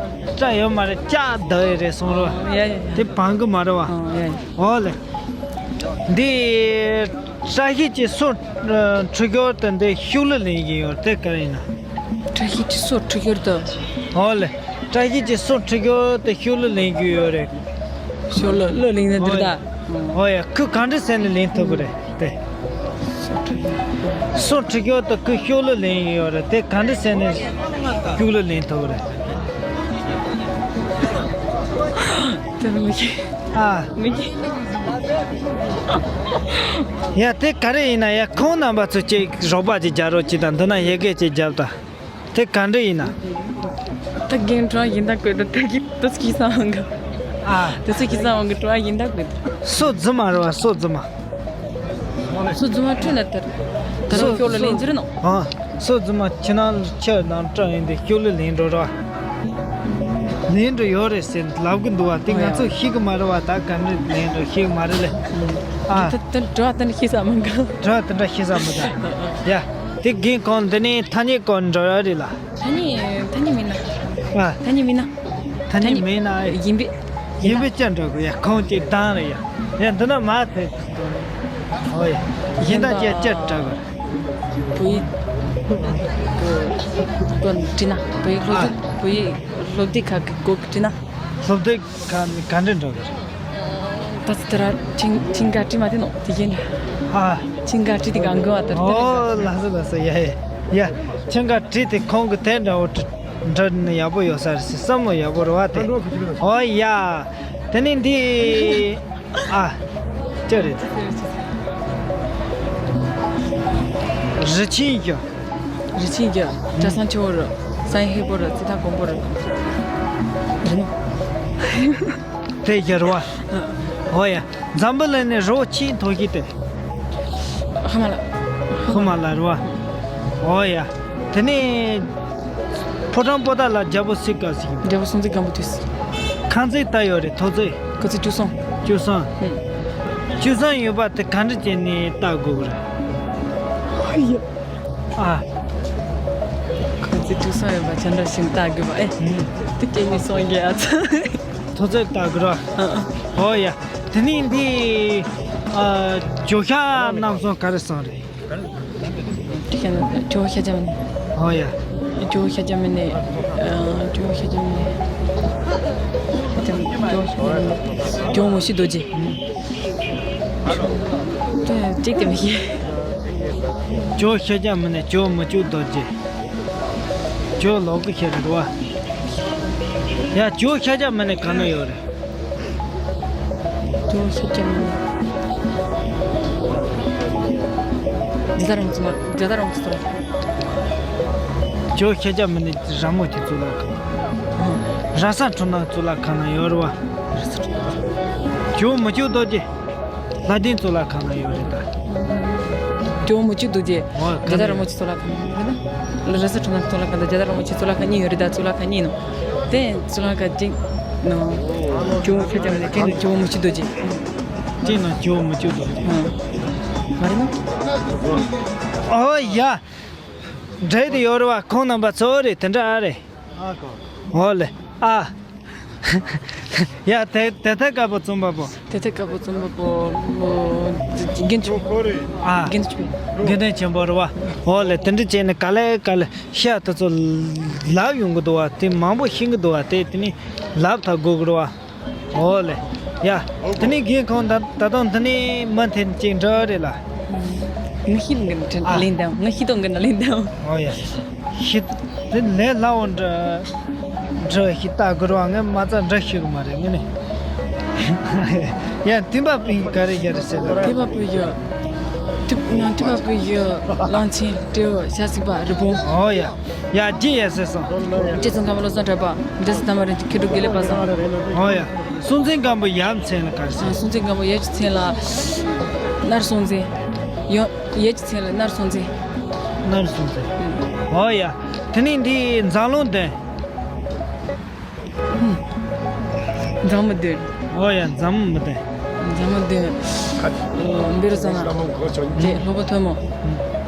སྐྲ་ཡོད་མ་རེད་སྐྲ་བདག་ཡོད་རེད་གསུང་རོགས། ཡ་ཡ་ཡ། དེ་བང་གི་མ་རེད་བ། ཨ་ཡ་ཡ། ཨོ་ལེ། འདི། བཀྲ་ཤིས་ཀྱི་སོ། ཁྲི་ཁྱོར་དུ་འདི་ཤུགས་ལ་ལེན་གྱི་ཡོད་དེ་ག་རེ་ཡིན་ན། བཀྲ་ཤིས་ཀྱི་སོ་ཁྲི་ཁྱོར་དུ། ཨོ་ལེ། བཀྲ་ཤིས་ཀྱི་སོ་ཁྲི་ཁྱོར་དུ་ཤུགས་ལ་ལེན་གྱི་ཡོད་རེད། ཤུགས་ལ་ལ་ལེན་ནི་འདིར་ད། ཨོ་ཡ་ཁོས་གང་འདྲ་བྱས་ནས་ལེན་ཐུབ་ཀྱི་རེད་དེ། སོ་ཁྲི་ཁྱོར་དུ་ཁོས་ཤུགས་ལ་ལེན་ཡོད་རེད་དེ་གང་འདྲ་བྱས་ནས་ཤུགས་ལ་ལེན་ཐུབ་ཀྱི་རེད། དེ་མི་ཤེས། ཨ། མི་ཤེས། ཡ་དེ་ག་རེ་ཡིན་ན་ཡ་ཁོང་རྣམ་པ་ཚོ་ཅིག་རོགས་པ་ཅིག་རྒྱག་རོགས་གྱིས་དང་འདི་ན་ཡི་གེ་ཅིག་རྒྱབ་དང་། དེ་ག་འདྲ་ཡིན་ན། ད་རྒན་གྲོགས་ཡིན་ད་དགོས་ད་དེ་གི་དུས་ཀྱི་སང་གི་ཨ། དུས་ཀྱི་སང་གི་གྲོགས་ཡིན་ད་དགོས་ད། སོ་རྫུན་མ་རེད་བ་སོ་རྫུན་མ། སོ་རྫུན་མ་ཁྲུས་ན་དར། དར་སོ་ཤོག་ལ་ལེན་རྒྱུ་རེད་ནོ། ཨ། སོ་རྫུན་མ་ཁྱི་ནང་ཁྱི་ནང་སྐྲ་ཡིན་དེ་ཤོག་ལ་ལེན་འགྲོ་ར། ལེན་འགྲོ་ཡོད་རེད་ཟེར་ལབ་གི་འདུག་བ་དེ་ང་ཚོ་ཤེས་གི་མ་རེད་བ་ད་ག་འདྲ་ལེན་འགྲོ་ཤེས་གི་མ་རེད་ལེ། ཨ། ད་ད་འགྲོ་བ་ད་ནི་ཤེས་ས་མང་གི། འགྲོ་བ་དེ་འདྲ་ཤེས་ས་མི་འདུག་ཡ། དེ་རྒན་ཁོང་འདི་ནས་ཐ་སྙད་སྐོར་འགྲོ་ཡ་རེད་ལ། ཐ་སྙད་ཐ་སྙད་མིན་ན། ཨ། ཐ་སྙད་མིན་ན། ཐ་སྙད་མིན་ན། ཡིན་པས། ཡིན་པས་ཅི་འདྲ་གི་ཡ་ཁོང་གཅིག་བཏང་རེད་ཡ། ཡ་འདི་ན་མ་ཐེ། ཨོ་ཡ། གཞན་དག་ཅི་ཅི་འདྲ་གི། བོད་ཡིག་གི་བྲིས་ན་བོད་ཡིག་སློབ་དེབ་བོད་ཡིག་སློབ་དེབ་ཁག་གི་སྐོར་གྱི་བྲིས་ན། སློབ་དེབ་ག་ག་འདྲ་འདྲ་གི། ད་ཚོ་དེ་ར་ཆིང་ཆིང་ག་བྲིས་མ་དེ་ནོ་དེ་གཞན། ཨ། ཆིང་ག་བྲིས་དེ་གང་གི་བ་དེ་ར། ཨོ་ལགས་སོ་ལགས་སོ་ཡ་ཡ། ཡ། ཆིང་ག་བྲིས་དེ་ཁོང་གི་དེ་འདྲ་བོ་བྲིས། འདྲ་ནི་ཡག་པོ་ཡོད་ས་རེད་ཟེར་བསམ་བློ་ཡག་པོ་རེད་བ་དེ། ཨོ་ཡ། དེ་ནི་འདི། ཨ། ཅི་རེད། རི་ཆིང་གི། རི་ཆིང་གི་གྲྭ་ཚང་ཆེ་བོ་རེད། ཙན་ཧེ་པོ་ར་ཙི་ཐ་གོང་པོ་ར། རེད་ནོ། དེ་རྒྱལ་བ། ཨོ་ཡ། འཛམ་བུ་གླིང་ནས་རི་བོ་ཆེས་མཐོ་ཤོས་དེ། ཧི་མ་ལ། ཧི་མ་ལ་རེད་བ། ཨོ་ཡ། དེ་ནས་ཕོ་བྲང་པོ་ཏ་ལ་རྒྱལ་པོ་སུའི་སྐབས་སུ་ཡིན། རྒྱལ་པོ་སྲོང་བཙན་སྒམ་པོ་དུས་སུ། ཁང་བརྩེགས་བཏབ་ཡོད་རེད། ཐོག་བརྩེགས། ཁང་བརྩེགས་བཅུ་གསུམ། བཅུ་གསུམ། ཧུམ། བཅུ་གསུམ་ཡོད་པ་དེ་ག་འདྲ་བྱས་ནས་བཏབ་དགོས་ཀྱི་རེད། ཨ། ཁང་བརྩེགས་བཅུ་གསུམ་ཡོད་པ་ཅི་འདྲ་ཞིག་བཏབ་དགོས་པ་ཨེ། ཧུམ། དེ་སྐད་ནས་སོང་གི་ཨ་ཙི། ཐོག་བརྩེགས་བཏབ་དགོས་རེད། ཨ། ཨོ་ཡ། དེ་ནས་འདི། ཨ། ཇོ་ཤཱཀ་རྣམ་གསུམ་ག་རེ་གསུངས་རེད། ཇོ་བོ་ཤཱཀྱ་མུ་ནེ། ཨོ་ཡ། ཇོ་བོ་ཤཱཀྱ་མུ་ནེ། ཨ། ཇོ་བོ་ཤཱཀྱ་མུ་ནེ། ཤཱཀྱ་མུ་ཇོ་བོ་ཤཱཀྱ་མུ་ནེ། ཇོ་བོ་མུ་ཁྱུད་རྡོ་རྗེ། དེ་གཅིག་དེ་མི་ཤེས། ཇོ་བོ་ཤཱཀྱ་མུ་ནེ། ཇོ་བོ་མུ་ཁྱུད་རྡོ་རྗེ། ཇོ་བོ་ལོ་ཀུ་ཤ་རེད་བ། ཡ། ཇོ་བོ་ཤཱཀྱ་མུ་ནེ་ག་ན་ཡོད་རེད། ཇོ་བོ་ཤཱཀྱ་མུ་ནེ། རྒྱ་ད་ར་མོ་ཆེ་ཚོ་ལ། རྒྱ་ད་ར་མོ་ཆེ་ཚོ་ལ། ཇོ་བོ་ཤཱཀྱ་མུ་ནེ་ར་མོ་ཆེ་གཙུག་ལག་ཁང་། ར་ས་འཕྲུལ་སྣང་གཙུག་ལག་ཁང་ན་ཡོད་རེད་བ། ཇོ་བོ་མུ་ཁྱུད་རྡོ་རྗེ། ལྷ་ལྡན་གཙུག་ལག་ཁང་ན་ཡོད་རེད་ད། ཇོ་བོ་མུ་ཁྱུད་རྡོ་རྗེ། ཨོ། རྒྱ་ད་ར་མོ་ཆེ་གཙུག་ལག་ཁང་ན་ཡོད་རེད་ད། ར་ས་འཕྲུལ་སྣང་གཙུག་ལག་ཁང་དང་རྒྱ་ད་ར་མོ་ཆེ་གཙུག་ལག་ཁང་གཉིས་ཡོད་རེད་ད། གཙུག་ལག་ཁང་གཉིས་ནང་། དེ་གཙུག་ལག་ཁང་གཅིག་ནང་། ཇོ་བོ་ཤཱཀྱ་མུ་ནེ། གཅིག་ནང་ཇོ་བོ་མུ་ཁྱུད་རྡོ་རྗེ། གཅིག་ནང་ཇོ་བོ་མུ་ཁྱུད་རྡོ་རྗེ། ཨང་། མ་རེད་ན། ཨོ་ཡ། འདྲེ་དེ་ཡོད་རེད་བ། ཁོང་རྣམ་པ་ཚོ་རེད། དེ་འདྲ་ཨ་རེད། ཨོ་ལེ། ཨ། ཡ། དེ་དེ་ཐད་དཀར་པོ་བཙོང་པ་པོ། དེ་ཐད་དཀར་པོ་བཙོང་པ་པོ། ཨོ། དགེ་འདུན་ཆོས་འཕེལ། ཨ། དགེ་འདུན་ཆོས་འཕེལ། དགེ་འདུན་ཆོས་འཕེལ་རེད་བ། ཨོ་ལེ། དེ་འདྲ་བྱས་ནས་ག་ལེ་ག་ལེ་ཤ་དེ་ཚོ་ལབ་ཡོང་གི་འདུག་བ། དེ་མང་པོ་ཤེས་ཀྱི་འདུག་བ། དེ་དེ་ནས་ལབ་ཐག་དགོས་ཀྱི་རེད་བ། ཨོ་ལེ། ཡ། དེ་ནས་རྒན་ཁོང་ད་ད་དུང་དེ་ནས་མུ་མཐུད་ཅིག་འགྲོ་རེད་ལ། ང་ཤི་དང་གི་ན་ལེན་དང་། ང་ཤི་དང་གི་ན་ལེན་དང་། ཨོ་ཡ། ཤི། དེ་ལས་སླ་བོ་འདྲ་འདྲ་ཞིག་ལྟ་དགོས་རེད་བ། ངས་མ་རྩ་འདྲ་ཤེས་གི་མ་རེད་ངས་ནི། ཡ། ཐིམ་པ་པུའུ་ཡི་ག་རེ་ག་རེ་ཟེར་ལ། ཐིམ་པ་པུའུ་ཡི། ཐིམ་ཐིམ་པ་པུའུ་ཡི་གླང་ཆེན། སྤྲེའུ། ཞ་སྲེག་པ། རི་བོང་། ཨོ་ཡ། ཡ། རྒྱུ་ཡ་ཟེར་སོང་། རྗེ་ཙོང་ཁ་པ་བློ་བཟང་གྲགས་པ། འབྲས་སྤུངས་དར་མ་རིན་ཆེན། མཁས་གྲུབ་དགེ་ལེགས་པ་སངས། ཨོ་ཡ། སྲོང་བཙན་སྒམ་པོ་ཡབ་མཚན་ལ་ག་རེ་ཟེར། ཨ། སྲོང་བཙན་སྒམ་པོ་ཡབ་ཀྱི་མཚན་ལ་ནར་སྲོང་བཙན། ཡབ་ཡབ་ཀྱི་མཚན་ལ་ནར་སྲོང་བཙན། ནར་སྲོང་བཙན། ཨོ་ཡ། དེ་ནས་འདི་འཛམ་གླིང་བདུན། འཛམ་བུ་བདུན། ཨོ་ཡ། འཛམ་བུ་བདུན། འཛམ་བུ་བདུན། ཨོ། བཻ་རོ་ཙ་ན། དེ་སློབ་དཔོན་ཐོན་མི།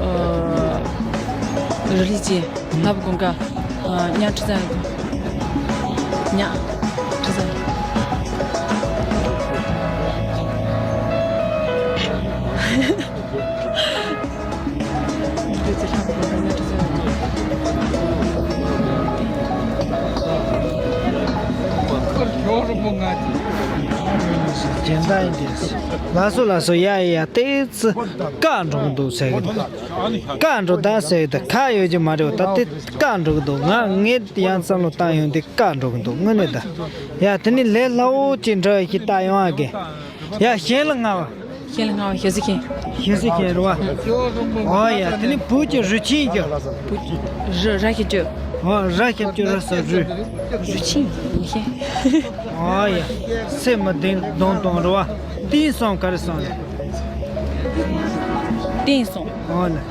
ཨོ། རི་ལི་ཅན། ལྷ་བུ་གུང་དཀར། ཨོ། གཉའ་ཁྲི་བཙན། གཉའ་ཁྲི་བཙན། ལགས་སོ་ལགས་སོ། ཡ་ཡ། ཏོག་ཙམ་བཀག་འགྲོ་གི་འདུག་ཟེར་གི་འདུག་བཀག་འགྲོ་ད་ཟེར་གི་འདུག་ཁ་ཡོད་ཀྱི་མ་རེད་བ། ད་དེ་བཀག་འགྲོ་གི་འདུག་ང་ངས་ཡང་བསམ་བློ་བཏང་ཡོང་དུས་བཀག་འགྲོ་གི་འདུག་དངོས་གནས་ད། ཡ། དེ་ནི་ལས་སླ་བོ་ཅིག་འདྲ་ཞིག་བལྟ་ཡོང་ཨ་གི། ཡ། གཞན་ལ་ལྔ་བ། གཞན་ལ་ལྔ་བ་ཞྭ་སེར་མཁན། ཞྭ་སེར་མཁན་རེད་བ། ཨོ་ཡ། དེ་ནི་བོད་ཀྱི་རུས་ཆེན་གྱི། བོད་ཀྱི་རུས། ར་ཞབས་ཀྱུ། ཨོ། ར་ཞབས་ཀྱུ་རུས་སུ་རུས། རུས་ཆེན་མི་ཤེས། ཨོ་ཡ། སེ་མི་བདུན་བདུན་སྟོང་རེད་བ། སྟེང་གསུམ་ག་རེ་གསུངས་རེད། སྟེང་གསུམ། ཨོ་ལེ།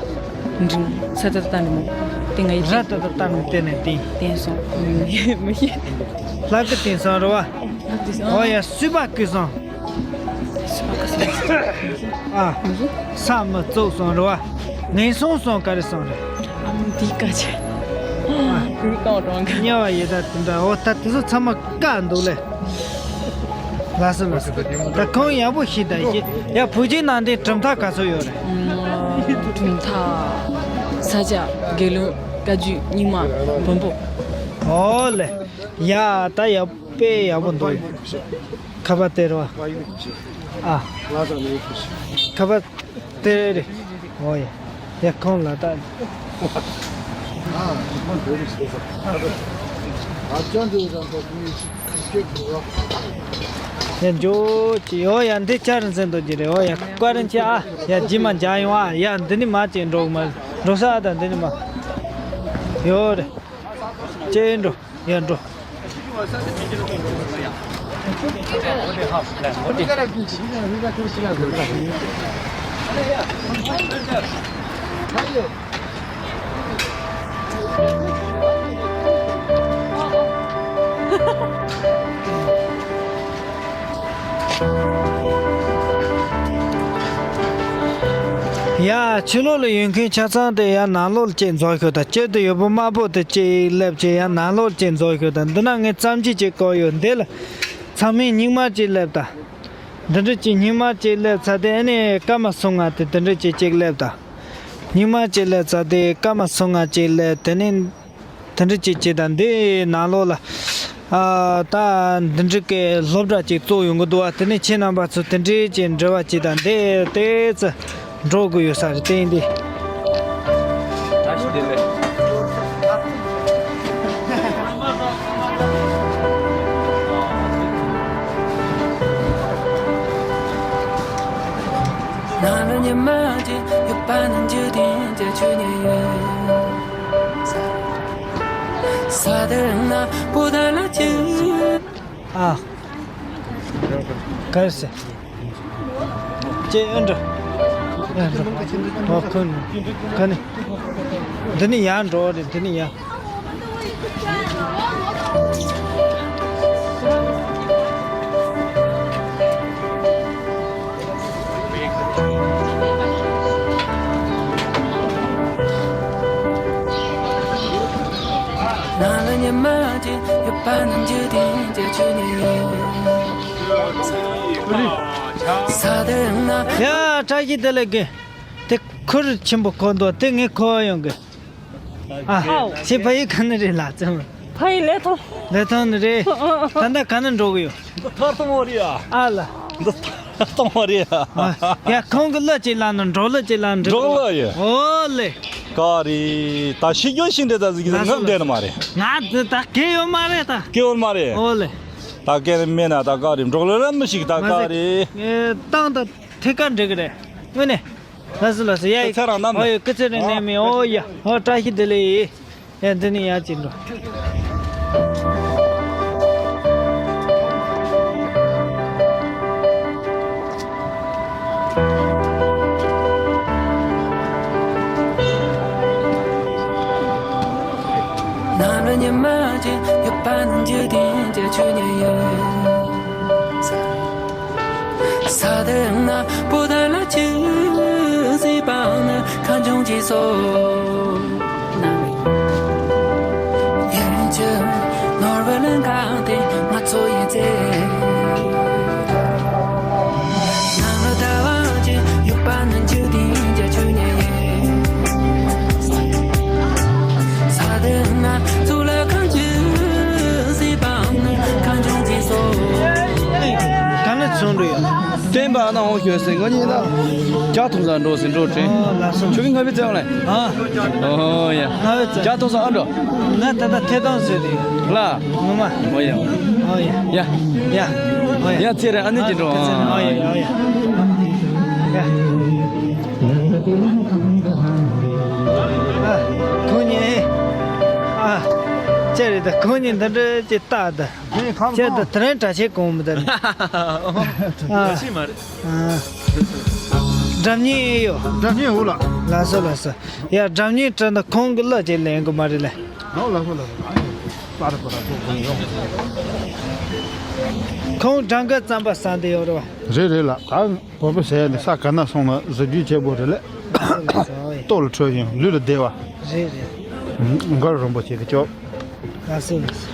འབྲིང་། ས་ཏ་བཏགས་སྦྲ་མོ། ཏེ་ང་ཡིག་ར་ཏ་བཏགས་སྦྲ་མོ་ཏེ་ནས་སྟེང་། སྟེང་གསུམ། མི་ཤེས། ལྷ་སྐུ་སྟེང་གསུམ་རེད་བ། ལྷ་སྐུ་སྟེང་གསུམ། ཨོ་ཡ། སྲིད་པ་སྐུ་གསུམ། སྲིད་པ་སྐུ་གསུམ། ཨ། མི་ཤེས། ས་མི་ཙོག་གསུམ་རེད་བ། ངན་སོང་གསུམ་ག་རེ་གསུངས་རེད། ཨ་མ་འདི་དཀའ་ཆེ། ཨ། འདི་དཀའ་བ་དྲང་གི། དམྱལ་བ་ཡི་དྭགས་དེ་འདྲ། འོ་ད་དེ་ཚོ་ཚང་མ་བཀག་འདུག་ལེ། ལགས་སོ་ལགས་སོ། ད་གང་ཡག་པོ་ཞིག་ད་ཡིན། ཡ། བོད་ཀྱི་ནང་དེ་གྲུབ་མཐའ་ག་ཚོད་ཡོད་རེད། གྲུབ་མཐའ། ས་སྐྱ། རྒྱལ་བློན། བཀའ་བརྒྱུད། རྙིང་མ། བོན་པོ། ཨོ་ལེ། ཡ། ད་ཡག་དཔེ་ཡག་པོ་འདུག་ཁ་པར་སྟེར་བ། ཨ། ཁ་པར་སྟེར་རེད། ཨོ་ཡ། ཡ། ཁོང་ལ་ད། ཡ། འཇོ་ཅི་ཡོ། ཡ། འདི་ཆ་རིན་ཟེར་འདུག་གི་རེད། ཨོ་ཡ། བཀའ་དྲིན་ཆེ་ཨ། ཡ། རྗེས་མ་མཇལ་ཡོང་ཨ། ཡ། འདི་ནི་མ་ཅིག་འགྲོ་གི་མ་འགྲོ་ས་ཨ། ད་འདི་ནི་མ་ཡོ་རེད། ཅེས་འགྲོ། ཡར་འགྲོ། ཡ། ཕྱི་ལོགས་ལ་ཡོད་མཁན་ཆ་ཚང་དེ་ཡར་ནང་ལོགས་ལ་ཅིག་འཛུལ་ཤོག་དང་། དཀྱིལ་དུ་ཡོད་པ་དམར་པོ་དེ་ཅིག་སླེབས་བྱས་ཡར་ནང་ལོགས་ལ་ཅིག་འཛུལ་ཤོག་དང་། འདི་ན་ངས་རྩོམ་གྱི་ཅིག་བཀོད་ཡོད། འདི་ལ་ཚང་མས་སྙིང་མ་ཅིག་སླེབས་དང་། འདི་འདྲ་ཅིག་སྙིང་མ་ཅིག་སླེབས་ཚར་དེ། ཨ་ནི་སྐར་མ་སུམ་ལྔ་དེ་འདི་འདྲ་ཅིག་ཅིག་སླེབས་དང་། སྙིང་མ་ཅིག་སླེབས་ཚར་དེ་སྐར་མ་སུམ་ལྔ་ཅིག་སླེབས། དེ་ནས་དེ་འདྲ་ཅིག་བྱས་དང་། འདི་ནང་ལོགས་ལ། ཨ། ད་འདི་འདྲ་གི་སློབ་གྲྭ་ཅིག་བཙུགས་ཡོང་གི་འདུག་བ། དེ་ནས་ཁྱེད་རྣམ་པ་ཚོ་དེ་འདྲའི་ཅིག་འབྲེལ་བ་ཅིག་དང་། འདི་ཏོག་ཙམ་འགྲོ་དགོས་ཡོད་ས་རེད། དེ་ཡིན་དུས། བཀྲ་ཤིས་བདེ་ལེགས། ནང་ལ་ཉི་མ་ཅིག་ཡོད་པ་ནི་འཇིག་རྟེན་གྱི་ཆོས་ཉིད་ཡིན། ས་དེ་ན་བུ་དང་ལ་ཅིག་ཨ། ག་རེ་ཟེར། ཅེས་ཨ་འདྲ། ཨ་འདྲ། ཨོ་ཁོ་ནི། ཁ་ནི། འདི་ནི་ཡར་འགྲོ་རེད། འདི་ནི་ཡར། ནང་ལ་ཉི་མ་ཅིག་ཡོད་པ་ནི་འཇིག་རྟེན་གྱི་ཆོས་ཉིད་ཡིན། ས་དེ་ན། ཡ། བཀྲ་ཤིས་བདེ་ལེགས་གི། དེ་ཁུར་ཆེན་པོ་གོན་འདུག་དེ་ངས་གོན་ཡོང་གི། ཨ། ཧའོ། ཁྱེད་ཕ་ཡུལ་ག་ནས་རེད་ལགས། ཙམ། ཕ་ཡུལ་ལི་ཐང་། ལི་ཐང་ནས་རེད། ཨ། ཨ། ད་ལྟ་ག་ནས་འགྲོ་གི་ཡོད། འདི་ཐར་གཏོང་བ་རེད་ཡ། ཨ་ལ། འདི་ཐར་གཏོང་བ་རེད་ཡ། ཨ། ཡ། ཁོང་གི་གླུ་ཅིག་ལ་ནི་འབྲོག་གླུ་ཅིག་ལ་འབྲི། འབྲོག་གླུ་ཡ། ཨོ་ལེ། ག་རེ། ད་ཤི་རྒྱུ་ཤི་འདྲེ་ད་ཟིག་གི་ང་བསྡད་ནི་མ་རེད། ང་འདི་ད་སྐད་ཡོད་མ་རེད་ད། སྐད་ཡོད་མ་རེད། ཨོ་ལེ། ད་སྐད་མེད་ན་ད་ག་རེ། འབྲོག་གླུ་ར་མི་ཤེས་གི་ད། ག་རེ། ཏང་ད་ཐད་ཀར་འགྲིག་གི་རེད། དངོས་གནས། ལགས་སོ་ལགས་སོ། ཡ་ཡི། ཁྱེད་རང་རྣམས། ཨོ་ཡ། སྐུ་ཚེ་རིང་ནས་མི། ཨོ་ཡ། ཨོ་བཀྲ་ཤིས་བདེ་ལེགས་ཡིན། ཡ་འདི་ནས་ཡར་ཅིག་འགྲོ། ནང་ལ་ཉི་མ་ཅིག་ཡོད་པ་ནི་འཇིག་རྟེན་གྱི་ཆོས་ཉིད་ཡིན། ས་དེ་ན་བུ་དང་ལ་ཅིག་གཟིགས་པ་ནི་ཁ་འབྱུང་གི་སོ། ཡིན་གྱི་ནོར་བུ་ལེན་གང་དེ་ང་ཚོ་ཡིན་ཚེ། ནང་ལ་ཟླ་བ་ཅིག་ཡོད་པ་ནི་འཇིག་རྟེན་གྱི་ཆོས་ཉིད་ཡིན། ས་དེ་ན་གཙུག་ལག་ཁང་གི་གཟིགས་པ་ནི་ཁ་འབྱུང་གི་སོ། ག་ནས་ཚོང་འགྲོ་ཡོད། བསྟན་པ་ཨ་ན་འོང་ཞོལ་ཟེར་ང་གཉིས་ན་ཇ་འཐུང་ས་འགྲོ་ཟེར་འགྲོ་དྲན། ཨོ་ལགས་སོ། ཁྱོད་ཀྱིས་ང་བི་བཙལ་བ་ལས། ཨ། ཨོ་ཡ། ང་བི་བཙལ། ཇ་འཐུང་ས་ཨ་འགྲོ། ང་ད་ལྟ་ཐད་གཏོང་བཟོས་ཏེ། ལ། ངོ་མ། ཨོ་ཡ། ཨོ་ཡ། ཡ། ཡ། ཨོ་ཡ། ཡ་ཚེ་རེ་ཨ་ནི་ཅི་འགྲོ། ཨ། ཨོ་ཡ། ཨོ་ཡ། ཡ། ཨ། ཁོང་གཉིས། ཨ། ཅི་རེད་ད། ཁོང་གཉིས་འདི་འདྲ་ཅིག་ལྟ་ད། ཁྱེད་ད་དེ་རིང་གྲྭ་ཆས་གོན་མི་འདུག་ཨ། ཆས་མ་རེད། ཨ། སྒྲ་སྙན་ཡོད། སྒྲ་སྙན་འོ་ལགས། ལགས་སོ་ལགས་སོ། ཡ། སྒྲ་སྙན་དྲན་ད་ཁོང་གི་གླུ་ཅིག་ལེན་དགོས་མ་རེད་ལེ། ཨོ་ལགས་སོ་ལགས་སོ། ཨ་ནི་པར་པར་ཐོག་ཁོང་ཡོང་། ཁོང་སྦྲང་དཀར་རྩམ་པ་ཟ་འདི་ཡོད་རེད་བ། རེད་རེད་ལགས། ད་བོད་པ་ཟེར་ནས་ས་ག་ན་སོང་ན་གཟི་བརྗིད་ཆེ་པོ་རེད་ལེ། ལགས་སོ། ལྟོ་ལ་འཕྲོད་ཡོང་ལུས་ལ་བདེ་བ། རེད་རེད། མགར་རིན་པོ་ཆེ་གི་ཅོག་ལགས་སོ་ལགས་སོ།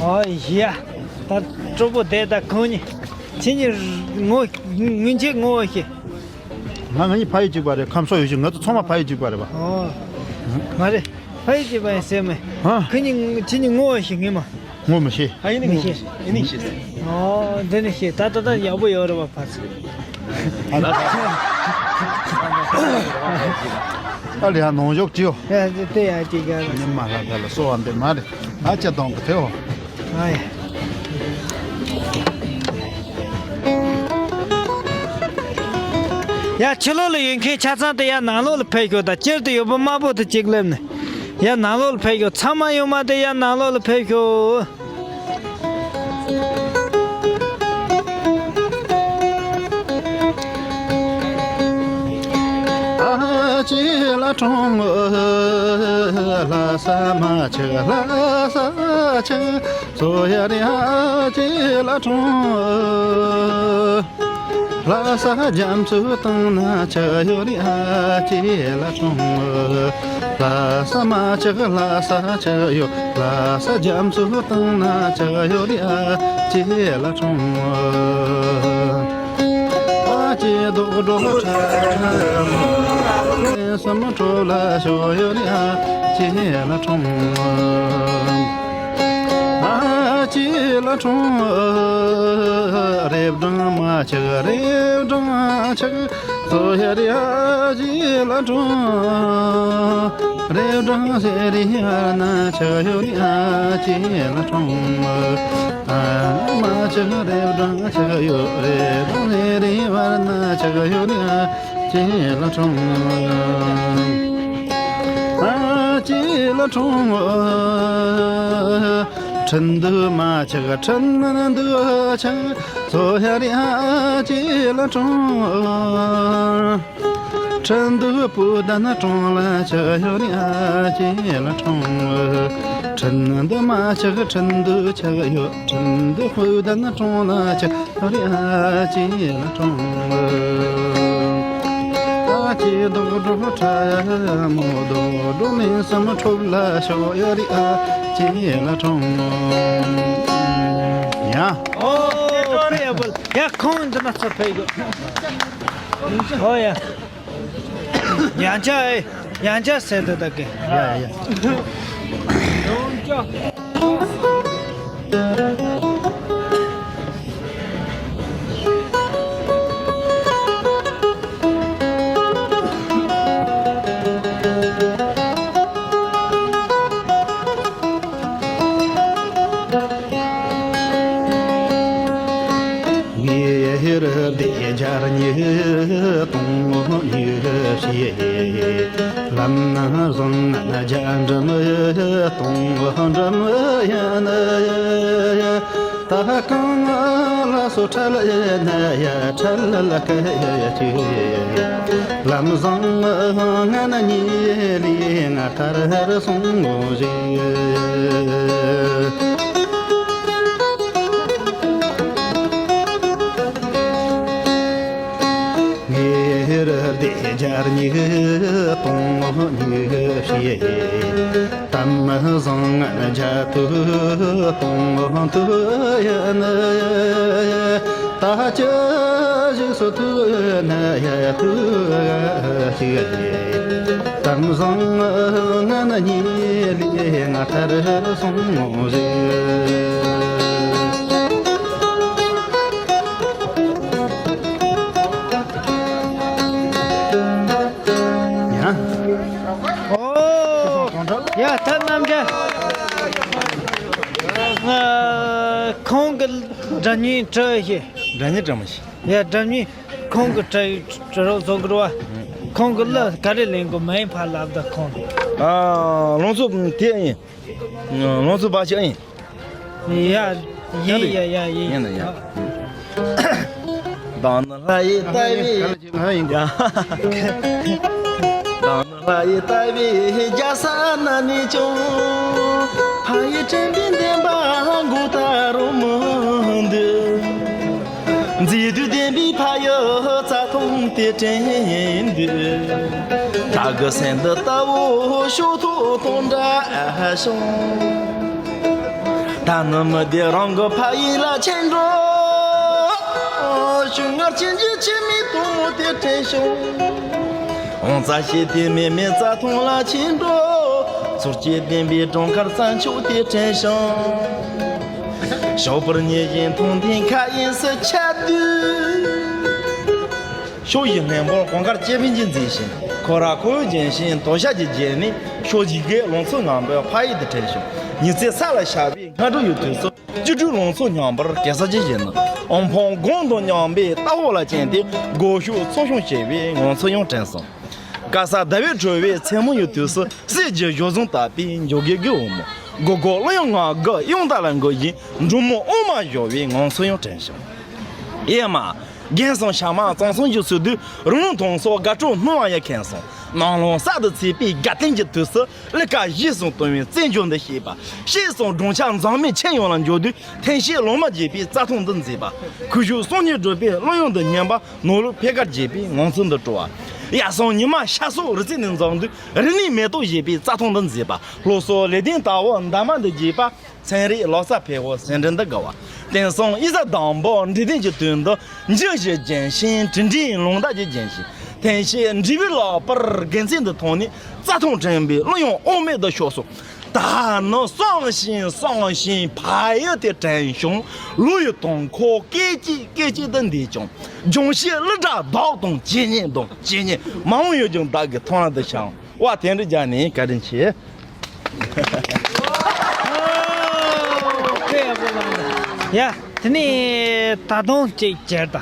ཨོ་ཡ། ད་སྤྲོ་པོ་བསྡད་ད་ཁོང་གཉིས། ཁྱེད་གཉིས་ངོ་། སྔོན་ཆད་ངོ་ཤེས། ང་ང་གཉིས་ཕ་ཡུལ་གཅིག་པ་རེད། ཁམས་སོག་ཡུལ་གཅིག་ང་ཚོ་ཚང་མ་ཕ་ཡུལ་གཅིག་པ་རེད་པ། ཨོ། མ་རེད། ཕ་ཡུལ་གཅིག་པ་ཡིན་ཟེར་མེད། ཧ། ཁྱེད་གཉིས་ཁྱེད་གཉིས་ངོ་ཤེས་ངེས་མ། ངོ་མི་ཤེས། ཨ་ཡིན་ནི་ངོ་མི་ཤེས། ཡིན་ནི་ཤེས། ཨོ། འདི་ནི་ཤེས། ད་ད་ད་ཡག་པོ་ཡོད་རེད་པ་ཕ་ཚོ། ཨ་ལས་ཡ་ནང་ཞོག་ཅིའོ། ཡ་དེ་ཡ་ཅིག་ག་ཉི་མ་ལྷ་ད་ལ་གསོ་བ་འདི་མ་རེད། ཨ་ཅག་དང་གི་ཐེའོ། ཨ་ཡ། ཡ་ཕྱི་ལོགས་ལ་ཡོད་མཁན་ཆ་ཚང་དེ་ཡ་ནང་ལོགས་ལ་ཕེབས་ཤོག་ད་དཀྱིལ་དུ་ཡོད་པ་དམར་པོ་དེ་གཅིག་སླེབས་ནས། ཡ་ནང་ལོགས་ལ་ཕེབས་ཤོག་ཚང་མ་ཡོང་མ་དེ་ཡ་ནང་ལོགས་ལ་ཕེབས་ཤོག་ཨ་ཅེ་ལ་གྲོང་ལྷ་ས་མ་ཆག་ལྷ་ས་ཆག་སོ་ཡ་རེ་ཨ་ཅེ་ལ་གྲོང་། ལྷ་ས་རྒྱ་མཚོའི་གཏིང་ན་ཆགས་ཡོད་རེད་ཨ་ཅེ་ལ་གྲོང་། ལྷ་ས་མ་ཆགས་ལྷ་ས་ཆགས་ཡོད། ལྷ་ས་རྒྱ་མཚོའི་གཏིང་ན་ཆགས་ཡོད་རེད་ཨ་ཅེ་ལ་གྲོང་། ཨ་ཅེ་རྡོག་རྡོག་ཁྲ་མོ་སུམ་ཁྲོ་ལ་ཤོག་ཡོད་རེད་ཨ་ཅེ་ལ་གྲོང་། ཨ་ཅེ་ལ་གྲོང་། རེབ་སྦྲང་མ་ཆག་རེབ་སྦྲང་ཆག་སོ་ཡ་རེ་ཨ་ཅེ་ལ་གྲོང་། རེབ་སྦྲང་ཟེ་རེ་བར་ན་ཆག་ཡོད་རེ་ཨ་ཅེ་ལ་གྲོང་། ཨ་མ་ཆག་རེབ་སྦྲང་ཆག་ཡོད་རེབ་སྦྲང་ཟེ་རེ་བར་ན་ཆག་ཡོད་རེ་ཨ་ཅེ་ལ་གྲོང་། ཨ་ཅེ་ལ་གྲོང་། ཁྲིན་ཏུའུ་མ་ཆག་ཁྲིན་ཏུའུ་ཆག་སོ་ཡ་རེ་ཨ་ཅེ་ལ་གྲོང་། ཁྲིན་ཏུའུ་བུ་དན་གྲོང་ལ་ཆག་ཡོད་རེ་ཨ་ཅེ་ལ་གྲོང་། ཁྲིན་ཏུའུ་མ་ཆག་ཁྲིན་ཏུའུ་ཆག་ཡོད། ཁྲིན་ཏུའུ་བུ་དན་གྲོང་ལ་ཆག་རེ་ཨ་ཅེ་ལ་གྲོང་། ཨ་ཅེ་རྡོག་རྡོག་ཁྲ་མོ་རྡོག་རྡོག་མིན་སུམ་ཁྲོ་ལ་ཤོག་ཡོད་རེ་ཨ་ཅེ་ལ་གྲོང་། ཡ། ཨོ། ཡ་ཁོང་འདི་ན་ཚོ་ཕེབས་ཡོད། ཨོ་ཡ། ཡང་ཆ་ཨེ། ཡང་ཆ་ཟེར་དུ་ད་གེ། ཡ་ཡ། ངེས་ར་བདེ་སྦྱར་ཉིས་སྟོང་ཉི་ཤུ་ལམ་བཟང་ང་རྒྱ་འགྲམ་སྟོང་འགྲམ་ཡ་ན་ད་གང་ལ་སོ་ཁྲལ་ཡ་ན་ཡ་ཁྲལ་ལ་ཀ་ཡ་ཅི། ལམ་བཟང་ང་ན་ཉི་ལི་ང་ཐར་སོང་ངོ་ཞིག་ངེས་ར་བདེ་སྦྱར་ཉིས་སྟོང་ཉི་ཤུ། དམ་བཟང་རྒྱ་ཐུ་སྟོང་དུ་ཡ་ན་ད་ཅི་ཞིག་སུ་ཐུ་ན་ཡ་ཐུ་ཞིག་དམ་བཟང་ང་ན་ཉི་ལི་ང་ཐར་སོང་ངོ་ཞིག་ཡ། ཨོ། ཡ་ད་རྣམ་རྒྱལ། ཁོང་གི་སྒྲ་སྙན་བྲི་ཤེས། སྒྲ་སྙན་བྲི་མི་ཤེས། ཡ་སྒྲ་སྙན་ཁོང་གི་བྲི་བྲི་རོགས་བཟོ་དགོས་རེད་བ། ཁོང་གི་གླུ་ག་རེ་ལེན་དགོས་མ་ཡིན་ཕར་ལབ་ད་ཁོང་། ཨ་ལང་ཚོ་དེ་ཡིན། ལང་ཚོ་བ་ཆེ་ཡིན། ཡ། ཡིན་ཡ་ཡ་ཡིན། ཡིན་ཡ། བདག་ནི་ལྷ་ཡི་ལྟ་བའི་ཡ། བདག་ནི་ལྷ་ཡི་ལྟ་བའི་རྒྱ་ས་ན་ནས་ཀྱང་། ཕ་ཡི་དྲན་པའི་འདུན་པ་མགོ་ལྟ་རུ་མི་འདུག་མཛེས་སྡུག་ལྡན་པའི་ཕ་ཡུལ་རྩྭ་ཐང་དེ་དྲན་འདུག་ད་གི་སེམས་འདི་ལྟ་བུ་ཤོག་ཐོག་དང་འདྲ་ཞིང་། ད་ནི་མི་བདེ་རང་གི་ཕ་ཡུལ་ལ་ཕྱིན་འགྲོ། ཞུ་ངར་ཆེན་གྱི་ཆེ་མི་དུང་མོ་དེ་དྲན་བྱུང་། འོང་རྩ་ཤེས་དེ་མེད་མེད་རྩྭ་ཐང་ལ་ཕྱིན་འགྲོ། ཚོར་སྐྱེས་ལྡན་པའི་སྒྲོང་དཀར་རྩྭ་མཆོག་དེ་དྲན་བྱུང་། ཞོགས་པར་ཉལ་བཞིན་མཐོང་ལྡན་མཁའ་དབྱིངས་སུ་ཆ་དུས། ཕྱོགས་བཞི་སྙིང་པོར་གངས་དཀར་སྐྱེ་བོའི་འཇིག་འཛིན་ཞིང་། ཁོ་ར་ཁོ་བོའི་ལྗོན་ཤིང་དོ་ཤལ་གྱི་རྒྱན་ནི། ཕྱོགས་བཞི་གའི་ལང་ཚོ་ངང་པོའི་ཕ་ཡུལ་དུ་དྲན་བྱུང་། ཉི་ཚེ་ས་ལ་ཤར་བའི་སྔ་དྲོ་ཡི་དུས་སུ། སྐྱིད་སྡུག་ལང་ཚོ་མཉམ་པར་གེ་སར་གྱི་བཞིན་ནི། ཨོམ་ཕང་སྒོང་དང་མཉམ་པའི་རྟ་ཕོ་ལ་བཅིངས་ཏེ། སྒོ་ཕྱུགས་ཚོ་ཤོང་བྱེད་པའི་ངང་ཚུལ་ཡང་དྲན་སོང་། དགའ་ས་ཟླ་བའི་དྲོ་བའི་མཚན་མོ་ཡི་དུས་སུ། གསེར་གྱི་ཞོ་བཟུང་བཏབ་པའི་འཇོ་སྒེག་གི་བུ་མོ། སྒོ་སྒོ་གླུ་དབྱངས་ངག་གི་དབྱངས་རྟ་ལ་འགུལ་བཞིན། འབྲུག་མོ་འོ་མ་བཞོ་བའི་ངང་ཚུལ་ཡང་དྲན་བྱུང་། ཨེ་མ། རྒན་སོང་ཞྭ་དམར་གཙང་སོང་རྒྱུ་ཚོད་དུས། རི་ལུང་དྭངས་སོགས་དགའ་སྤྲོ་སྣང་བ་ཡང་ཁེངས་སོང་། ནང་ལོང་གསར་དུ་ཚེས་པའི་དགའ་སྟོན་གྱི་དུས་སུ། གླུ་གར་གཞས་གསུམ་བཏང་བའི་རྩེད་འཇོ་འདི་ཤེས་པ། གཤེད་སོང་སྦྲང་ཆར་འཛག་མེད་ཁྱེད་ཡོངས་ལ་འཇོ་དུས། ཐན་ཤེས་ལོ་མ་རྒྱས་པའི་རྩྭ་ཐང་འདི་མཛེས་པ། ཁུ་བྱུག་སོང་ཉིན་བསྒྲུབས་པའི་གླུ་དབྱངས་འདི་སྙན་པ། ནོར་ལུག་ཕེ་ཁར་རྒྱས་པའི་ངང་ཚུལ་འདི་སྤྲོ་བ། ཡར་སོང་ཉི་མ་ཤར་སོགས་རི་རྩེ་ནས་འཛེགས་དུས། རི་ནས་མེ་ཏོག་བཞད་པའི་རྩྭ་ཐང་འདི་མཛེས་པ། ལྷོ་སོགས་ལེགས་ལྡན་རྟ་བོ་འདབ་མ་འདི་རྒྱས་པ། མཚན་རིགས་ལོ་གསར་ཕེབས་འོ་སེང་བྲན་འདི་དགའ་བ། དེང་སང་གཡུལ་ས་དང་པོ་འབྲི་སྟོན་གྱི་དུས་འདི། འཇུ་བཞི་ལྗོན་ཤིང་དྲིལ་འབྲིང་ལུང་བདག་གི་ལྗོན་ཤིང་། ཐན་ཤེས་འབྲས་བུའི་ལག་པར་དགེ་མཚན་འདི་མཐོང་ནས། རྩྭ་ཐང་དྲན་པའི་གླུ་དབྱངས་དབུ་མེད་དུ་ཤོར་སོང་། ད་ནི་བསམ་ཞིང་བསམ་ཞིང་ཕ་ཡུལ་དེ་དྲན་བྱུང་། ལོ་ཡི་དུང་ཁོག་སྐད་ཅིག་སྐད་ཅིག་ཏུ་འདས་ཀྱང་། ལྗོངས་ཕྱི་གླུ་སྒྲ་བདག་དང་ཇི་སྙེད་འདུག་ཇི་སྙེད་མ་འོངས་ཡོད་ཀྱང་བདག་གི་ཐང་ལ་འདི་ཤང་། བ་དན་རི་རྒྱ་ནི་བཀའ་དྲིན་ཆེ། ཡ། དེ་ནས་ད་དུང་ཅིག་བྱེད་ད།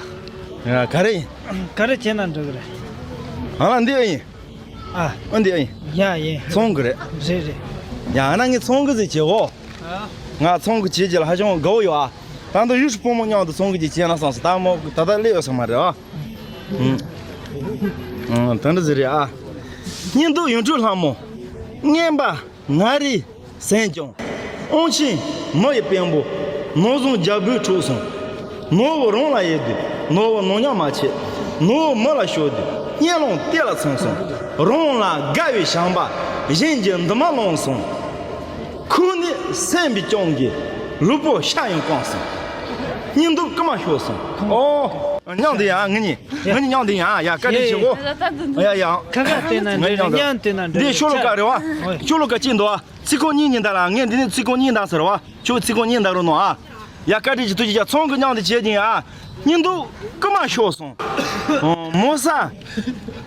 ཡ་ག་རེ་ཡིན། ག་རེ་བྱེད་ན་འགྲིག་གི་རེད། ཨ་ལ་འདི་ཨ་ཡིན། ཨ། ཨ་འདི་ཨ་ཡིན། ཡ་ཡིན། ཚོང་གི་རེད། རེད་རེད། ཡ་ང་ངས་ཚོང་གི་ཟིག་བྱེད་འོ། ང་ཚོང་གི་བྱེད་ཀྱི་ལ་ཧ་ཅང་དགའ་བོ་ཡོད་ཨ། ད་ལྟ་ཡུལ་སྲིད་སྤོ་མོ་མཉམ་དུ་ཚོང་གི་ཅིག་བྱེད་ན་བསམ་སོང་། ད་མོ་ད་ལྟ་སླེབས་ཡོད་ས་མ་རེད་ཨ། ཨང་། ཨང་། དེ་འདྲ་ཟིག་རེད་ཨ། སྙིང་སྡུག་ཡོངས་གྲོལ་ལྷ་མོ། རྔན་པ་ང་རེ་ཟེར་ཀྱང་། དབང་ཆེན་མི་ཡི་དཔོན་པོ། ནོར་བཟང་རྒྱལ་པོའི་འཁྲུག་སོང་། ནོར་བུ་རང་ལ་ཡོད་དུས། ནོར་བུ་ནོར་ཉམས་མ་ཆད། ནོར་བུ་མི་ལ་ཤོར་དུས། གཉེན་ལོང་གཏེར་ལ་ཚང་སོང་། རང་ལ་དགའ་བའི་བྱམས་པ། གཞན་གྱི་འདུན་མ་བླངས་སོང་། ཁོ་ནི་སེམས་པའི་སྤྱང་ཀི། ལུས་པོ་ཤ་ཡང་སྐམ་སོང་། སྙིང་སྡུག་རྐུ་མ་ཤོར་སོང་། ཨོ། མཉམ་དུ་ཡང་ངེད་གཉིས། ངེད་གཉིས་མཉམ་དུ་ཡང་ཡ་བཀའ་དྲིན་ཆེ་གོ། ཡ་ཡ། ཁ་ཁ་བལྟས་ན་འགྲིག་རེད། མཉམ་དུ་མཉམ་བལྟས་ན་འགྲིག་རེད། འདི་ཤོ་ལོ་ཀ་རེད་བ། ཤོ་ལོ་ཀ་གཅིག་འདུག་ཨ། ཚིག་ཁོ་གཉིས་གཉིས་འདའ་ར། ངས་འདི་ནས་ཚིག་ཁོ་གཉིས་འདའ་ཟེར་བ། ཁྱོད་ཚིག་ཁོ་གཉིས་འདའ་རོགས་གནང་ཨ། ཡ་བཀའ་དྲིན་ཆེ། ཐུགས་རྗེ་ཆེ། ཚོང་གི་མཉམ་དུ་བྱེད་ཀྱིན་ཨ། སྙིང་སྡུག་རྐུ་མ་ཤོར་སོང་། ཨོ། མོ་ས།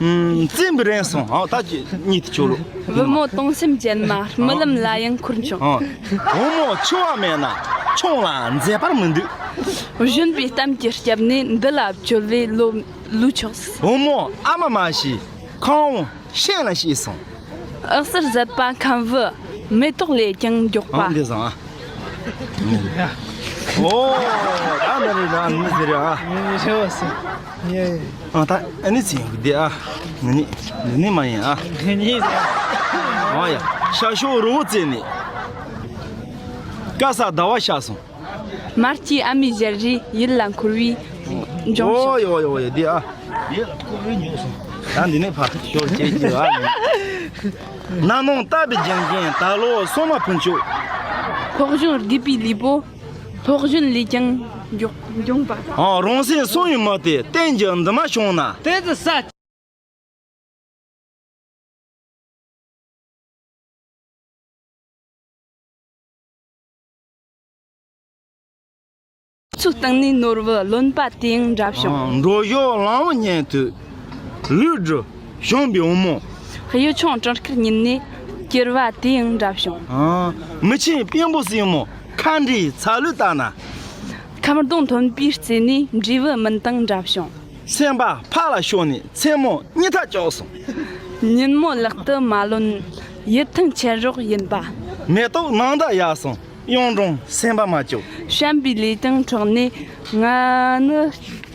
ཨུམ། བཙན་པོ་རན་སོང་། ཨོ། ད་ཅི་གཉིད་ཆོག་ལོ། བུ་མོ་སྟོང་སེམས་ཅན་མ། རྨི་ལམ་ལ་ཡང་འཁོར་བྱུང་། ཨོ། བུ་མོ་འཆི་བ་མེད་ན་ཆུང་ལ་མཛེས་པར་མི་འདུག་གཞོན་པའི་གཏམ་གྱི་སྐྱབས་གནས། འདི་ལ་བཅོལ་བའི་ལོ་ལོ་ཆོག་བུ་མོ་ཨ་མ་མ་ཤི་ཁང་བ་ཤན་ལ་ཤི་སོང་། འོད་ཟེར་ཟད་པ་ཁམ་བུ། མེ་ཏོག་ལས་ཀྱང་མགྱོགས་པ། ཨང་། འདི་བཟང་ཨ། ཨོ། ད་འདི་རེད། ད་འདི་ཟེར་ཨ། ཨ་ད་ཨ་ནི་ཚིག་འདི་ཨ། ནི་ནི་ནི་མ་ཡིན་ཨ། ཨ་ཡ། ཤ་ཤོག་རི་བོ་རྩེ་ནས། དགའ་ས་ཟླ་བ་ཤར་སོང་། མ་སྐྱེས་ཨ་མའི་ཞལ་རས། ཡིད་ལ་འཁོར་བའི་འབྱུང་ཞིང་། ཨོ་ཡོ་ཡོ་ཡོ། འདི་ཨ། ཡིད་ལ་འཁོར་བའི་འབྱུང་སོང་། ད་འདི་ནས་ཕར་ཤོར་བྱེད་ཀྱི་ཨ། ན་ནིང་བཏབ་པའི་རྒྱན་ཅན་ད་ལོ་སོ་མ་ཕུན་ཚོགས། ཕོ་གཞོན་རྒས་པའི་ལུས་པོ། ཕོ་གཞོན་ལས་ཀྱང་མགྱོགས་འབྱུང་བ། ཨང་། རང་སེམས་སོང་ཡུལ་མ་དེ་གཏན་གྱི་འདུན་མ་བྱུང་ན། དེ་ཚོ་ས། ཚོའི་སྟེང་ནས་ནོར་བུ་ལོན་པ་དེ་ཡང་འདྲ་བྱུང་། འགྲོ་ཞོར་ལམ་བུ་ཉན་དུས། ལུས་འགྲོ་བྱུང་བའི་འོ་མོ། གཡུ་ཆུང་གྲང་དཀར་ཉིད་ནས་གྱུར་པ་དེ་ཡང་འདྲ་བྱུང་། མི་ཆེན་དཔོན་པོ་སྲིང་མོ་ཁ་འདྲིའི་ཚ་ལུས་ལྟ་ན། ཁ་གདོང་མཐོན་པོའི་རྩེ་ནས་འབྲས་བུ་སྨིན་སྟངས་འདྲ་བྱུང་། སེམས་པ་ཕར་ལ་ཤོར་ནས་མཚན་མོ་གཉིད་ཐག་བཅད་སོང་། ཉིན་མོ་ལག་ཏུ་མ་ལོན་ཡིད་ཐང་ཆད་རོགས་ཡིན་པ། མེ་ཏོག་ནང་དུ་ཡར་སོང་། གཡུང་དྲུང་སེམས་པ་མ་སྐྱོ། བྱམས་པའི་ལུས་དང་འཕྲོག་ནས་ང་ནི་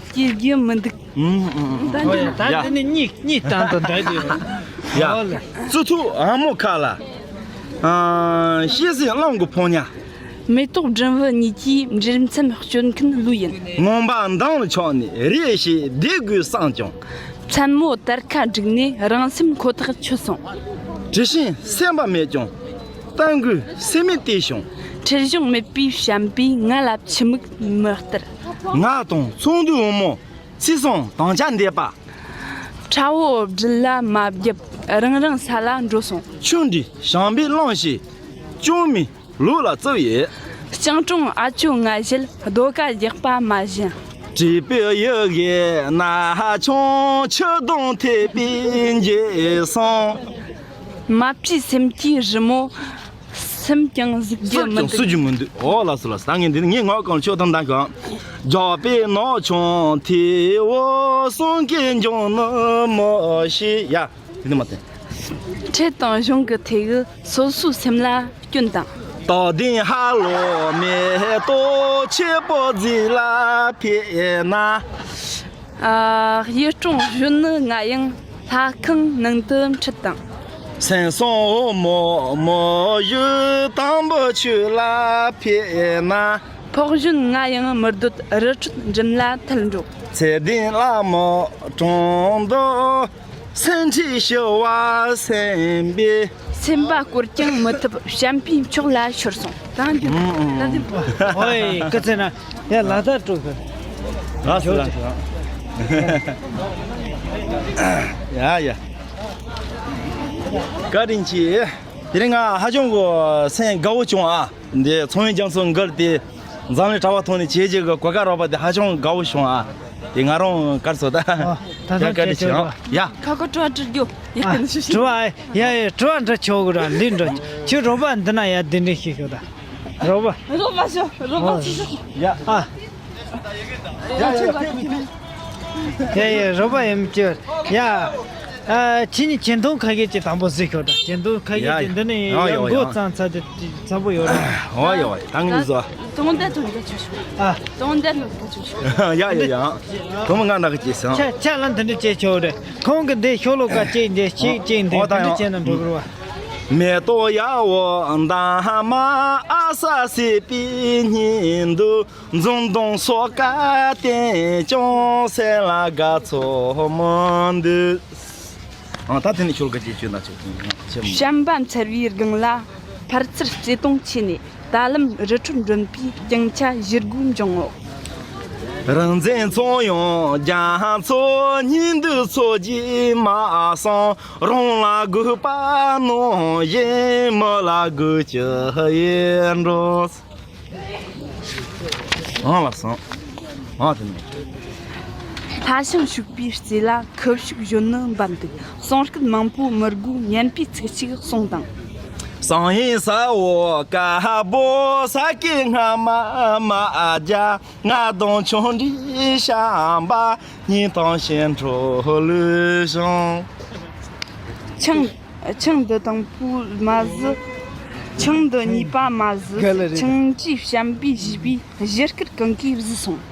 སྐྱེ་རྒྱུ་མི་འདུག་ཨུམ་ཨུམ་ཨུམ། ད་འདི་ནི་གཉིད་གཉིད་སྟངས་དང་འདྲ་འདུག་ཡ། ཨོ་ལེ། རྩི་ཐུག་ཨ་མོ་ཁ་ལ། ཨ། ཤེས་སྲིད་གླང་གི་ཕོ་ཉ། མེ་ཏོག་སྦྲམ་བུ་གཉིས་ཀྱིས་འབྲེལ་མཚམས་གཅོད་མཁན་ལུས་ཡིན། ངང་པ་མདུང་ལ་ཆགས་ནས་རེ་ཞིག་བསྡད་དགོས་བསམ་ཀྱང་། མཚན་མོ་དར་ཁ་བསྒྲིགས་ནས་རང་སེམས་ཁོ་ཐག་ཆོད་སོང་། དྲི་ཞིམ་སེམས་པ་མེད་ཀྱང་། གཏམ་རྒོད་སེམས་མེད་དེ་བྱུང་། འཁྲུལ་གཞུང་མེད་པའི་བྱམས་པས་ང་ལ་ཕྱི་མིག་མི་སྟེར། ང་དང་ཚོང་འདུས་འོ་མོ། ཚེས་སོང་དང་ཆ་འདས་པ། ཁྲ་བོ་སྦྲུལ་ལ་མ་བརྒྱབ། རང་རང་ས་ལ་འགྲོ་སོང་། ཆུ་འདྲའི་བྱམས་པའི་གླིང་ཞིག་ཅུང་མི་ལུག་ལ་བཙུགས་ཡོད། སྤྱང་གྲུང་ཨ་ཅོ་ང་བཞིན་ཟློས་གར་རྒྱག་པ་མ་བྱིན། བྲིས་པའི་ཡི་གེ་ན་ཆུང་ཆུ་དུང་ཐེབས་པའི་འགྱེལ་སོང་། མ་བཅོས་སེམས་ཀྱི་རི་མོ། སེམས་ཀྱང་གཟིགས་རྒྱུ་སུ་མི་ཀྱང་འདུག་སུ་རྒྱུ་མི་འདུག་ཨོ་ལགས་སོ་ལགས་སོ། ད་ངས་འདི་ནི་ངའི་ངག་གང་ཆོག་དང་འདང་གང་། རྒྱགས་པའི་ནག་ཆུང་ཐེའུ་གསུང་གི་འབྱུང་ནི་མི་ཤེས་ཡ། དེ་ནི་མ་བསྟན། ཁྲེལ་དང་གཞུང་གི་ཐད་ཀྱི་སོ་སོའི་སེམས་ལ་སྐྱོན་དང་། དག་ལྡན་ཧ་ལོ་མེ་ཏོག་ཆེ་པོ་རྫི་ལ་ཕེབས་ན། ཨ། གཡུ་སྲུང་གཞོན་ནུ་ང་ཡང་ལྷ་ཁང་ནང་དུ་ཁྲིད་དང་། སེང་སོང་འོ་མོ་མོ་ཡུ་དང་པོ་ཆུ་ལ་ཕེབས་ན། ཕོགས་གཞོན་ང་ཡང་མི་སྡོད་རི་ཁྲོད་འགྲིམ་ལ་ཐལ་འགྲོ། ཚེ་བདེན་ལ་མོ་གྲོང་དུ། སེམས་ཁྲལ་ཞི་བ་སེམས་པས། སེམས་པ་བསྐོར་ཀྱང་མི་ཐུབ་བྱམས་པའི་མཆོག་ལ་ཤོར་སོང་། ད་འགྱུར། ད་འདི། ཨོའི་སྐུ་ཚེ་ན་ཡ་ལ་ད་དཀྲུག་གི། ལགས་སོ་ལགས་སོ། ཡ་ཡ། བཀའ་དྲིན་ཆེ། དེ་རིང་ང་ཧ་ཅང་གི་སེམས་དགའ་བོ་བྱུང་ཨ། འདི་ཚོང་ཡིན་རྒྱང་མཚོ་མགར་དེ་འཛམ་གླིང་གྲྭ་པ་ཐོག་ནས་བྱས་རྗེས་ཀྱི་གོ་སྐབས་རག་པ་དེ་ཧ་ཅང་དགའ་བོ་བྱུང་ཨ། དེ་ང་རང་གར་སོ་ད། ཨ། ད་ཡ་ལྟ་བཀའ་དྲིན་ཆེ་ཨ། ཡ། ཁ་ཁ་སྤྲོ་བ་སྤྲོ་རྒྱུ། ཡ། ཨ། ཁ་ནས་ཞུ་ཞུ། སྤྲོ་བ་ཡ་ཡ་སྤྲོ་བ་འདྲ་ཆོག་གི་ར་ལི་འདྲ། ཁྱོད་རོགས་པ་འདི་ན་ཡ་གདན་འདྲེན་ཞིག་ཤོག་ད། རོགས་པ། རོགས་པ་ཤོག་རོགས་པ་ཨ། ཆུ་ཤོག་ཡ། ཨ། ཡ་ཡ་ཡ། ཡ་ཡ་རོགས་པ་ཡིན་གྱི། ཡ། ཨ། ཁྱེད་གཉིས་གྱེན་དོང་ཁ་ཤས་ཀྱི་དང་པོ་གཟིགས་ཤོག་ད། གྱེན་དོང་ཁ་ཤས་ཀྱི་འདི་ནས་ཡ་མགོ་གཙང་ཚ་དེ་ཚ་པོ་ཡོད་རེད། ཨོ་ཡོ་ད་ངས་བཟོ། དོང་དེ་དོང་དེ་ཆུ་ཤོག་ཨ། དོང་དེ་དོང་དེ་ཆུ་ཤོག་ཡ་ཡ་ཡ། དོ་མོ་ང་ནག་ཅེས་སང་། ཆ་ཆ་ལ་འདི་འདྲ་བྱས་ཆོག་རེད། ཁོང་གི་འདི་ཤོ་ལོ་ཀ་གཅིག་འདི་གཅིག་གཅིག་འདི་འདི་འདྲ་བྱས་ན་འགྲོ་གི་རེད་བ། མེ་ཏོག་ཡ་འོ་འདམ་མ་ཨ་ས་སྲིད་པའི་ཉིན་དུ། འཛུམ་གདོང་སོ་ཀ་བསྟན་ཀྱང་སེམས་ལ་དགའ་ཚོར་མི་འདུག་ཨང་། ད་དེ་ནས་ཤོ་ལོ་ཀ་གཅིག་བཅོས་ན་ཆོག་ཆེན་མོ། བྱམས་པ་འཚེར་བའི་སྒང་ལ་ཕར་ཚུར་བརྩེ་དུང་ཆེ་ནས། ད་ལམ་རི་ཁྲོད་འགྲིམ་པའི་སྐྱིང་ཆ་བཞུར་དགོས་འབྱུང་ངོ་། རང་བཙན་ཚོང་ཡོང་རྒྱ་མཚོ་ཉིན་དུ་འཚོ་རྒྱུ་མ་སོང་། རང་ལ་དགོས་པ་ནང་བཞིན་མི་ལ་དགོས་ཀྱི་ཡིན་འགྲོ། ཨང་ལགས་སོ། ཨང་དེ་ནས། ལྷ་ཞིང་ཕྱུག་པའི་རྩེ་ལ་ཁུ་བྱུག་གཞོན་ནུ་འབབ་འདུག་གསུང་སྐད་མང་པོ་མི་དགོས་སྙན་པའི་ཚིག་གཅིག་གསུངས་དང་། སང་ཡིན་ས་འོ་ཀ་བོ་ས་ཀི་སྔ་མ་མ་རྒྱ་ང་དང་ཆུང་འདྲིས་བྱམས་པ་ཉིན་དང་ཞེན་ཁྲོ་ལུས་བྱུང་། ཆང་། ཆང་འདི་དང་པོ་མ་བཟི། ཆང་འདི་གཉིས་པ་མ་བཟི། ག་ལ་རེད། ཆང་བཅས་བྱམས་པས་བཞེས་པའི་བཞེས་སྐུལ་གང་གིས་བཟི་སོང་།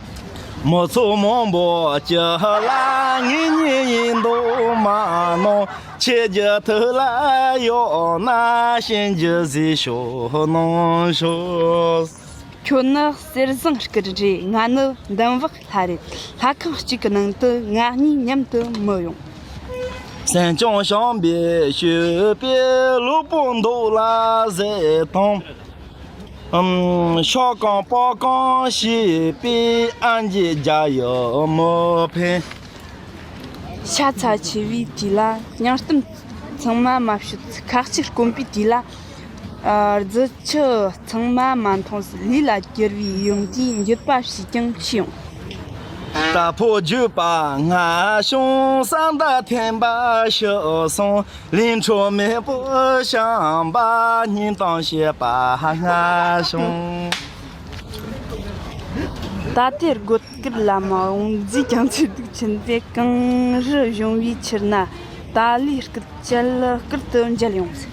མི་ཚོགས་མང་པོ་སྤྱི་ལ་ངེད་གཉིས་ཡིན་མདོག་མ་གནང་། ཁྱེད་ཀྱི་ཐུགས་ལ་ཡོད་ན་ཤན་གྱི་ཟིག་ཤོག་གནང་ཤོག་ཁྱོད་ནི་གསེར་ཟངས་སྐུ་རེད། ང་ནི་འདམ་བག་ལྷ་རེད། ལྷ་ཁང་གཅིག་གི་ནང་དུ་ང་གཉིས་མཉམ་དུ་མི་ཡོང་། སེམས་ཅན་བྱམས་པས་ཞུས་པའི་ལུས་པོ་མདོག་ལ་ཟེར་དང་། ཨམ། ཤོག་གང་པོ་གང་ཞེས་པའི་ཨ་མྱེས་རྒྱ་ཡི་མི་ཕན། ཤ་ཚ་ཆེ་བའི་དུས་ལ་སྙིང་གཏམ་ཚང་མ་མ་བཤད། ཁ་ལྕེ་སྐོམ་པའི་དུས་ལ། ཨ། རྫི་ཆུ་ཚང་མ་མ་འཐུངས། ལུས་ལ་གྱུར་པའི་ཡོན་ཏན་འགྱོད་པ་བྱས་ཀྱང་ཤི་ཡོང་། རྟ་ཕོ་རྒྱུད་པ་སྔར་བྱུང་བསམ་དང་ཐེམ་པ་ཤི་སོང་། ལས་འཕྲོ་མེད་པོ་བྱམས་པ་སྙིང་གཏམ་བཤད་པ་སྔར་བྱུང་། ད་ལྟའི་རྒོད་སྐུལ་ལམ་དབང་རྫས་ཀྱང་ཚེ་སྡུག་ཕྱིན་ཏེ། གངས་རི་གཞོང་བའི་ཕྱིར་ན་ཏཱ་ལའི་སྐུ་ཅལ་སྐུར་དུ་མཇལ་ཡོང་ཟེར།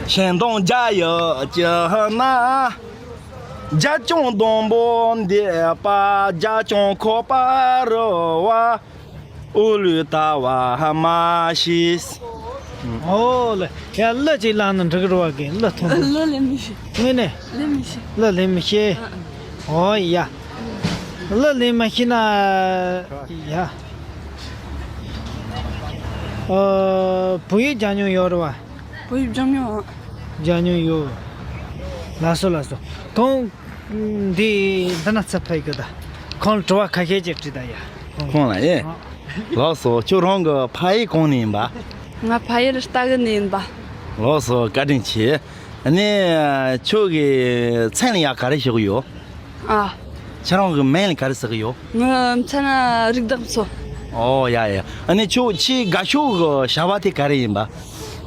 ཤིང་སྡོང་རྒྱ་ཡི་དཀྱིལ་ན། རྒྱ་ཅུང་སྡོང་པོ་འདེབས་པ། རྒྱ་ཅུང་ཁོག་པ་རུ་བ། ཨུ་ལུས་ལྟ་བ་མ་ཤེས། ཨོ་ལེ། ཡ་གླུ་ཅིག་བླངས་ན་འགྲིག་རུ་བ་གི་གླུ་ཐོང་། གླུ་ལེན་མི་ཤེས། དངོས་གནས། ལེན་མི་ཤེས། གླུ་ལེན་མི་ཤེས། ཨ་ཨ། ཨོ་ཡ། གླུ་ལེན་མ་ཤེས་ན། ཡ། ཨོ། བོད་ཡིག་སྦྱང་མྱོང་ཡོད་རེད་བ། བོད་ཡིག་སྦྱང་མྱོང་། སྦྱང་མྱོང་ཡོད། ལགས་སོ་ལགས་སོ། ཁོང་འདི་འདི་ན་ཚུར་ཕེབས་དགོས་ད། ཁོང་ལ་དྲི་བ་ཁ་ཤས་ཅིག་དྲིས་ད་ཡ། ཁོང་ལ་ཨེ། ཨ། ལགས་སོ། ཁྱོད་རང་གི་ཕ་ཡུལ་གང་ནས་ཡིན་པ། ང་ཕ་ཡུལ་རྟ་གི་ནས་ཡིན་པ། ལགས་སོ། བཀའ་དྲིན་ཆེ། ཨ་ནི་ཁྱོད་ཀྱི་མཚན་ལ་ཡ་ག་རེ་ཞུ་གི་ཡོད། ཨ། ཁྱེད་རང་གི་མིང་ལ་ག་རེ་ཟེར་གི་ཡོད། ངའི་མཚན་ན་རིག་བདག་མཚོ། ཨོ་ཡ་ཡ། ཨ་ནི་ཁྱོད་ཆེས་དགའ་ཤོས་ཀྱི་བྱ་བ་དེ་ག་རེ་ཡིན་པ།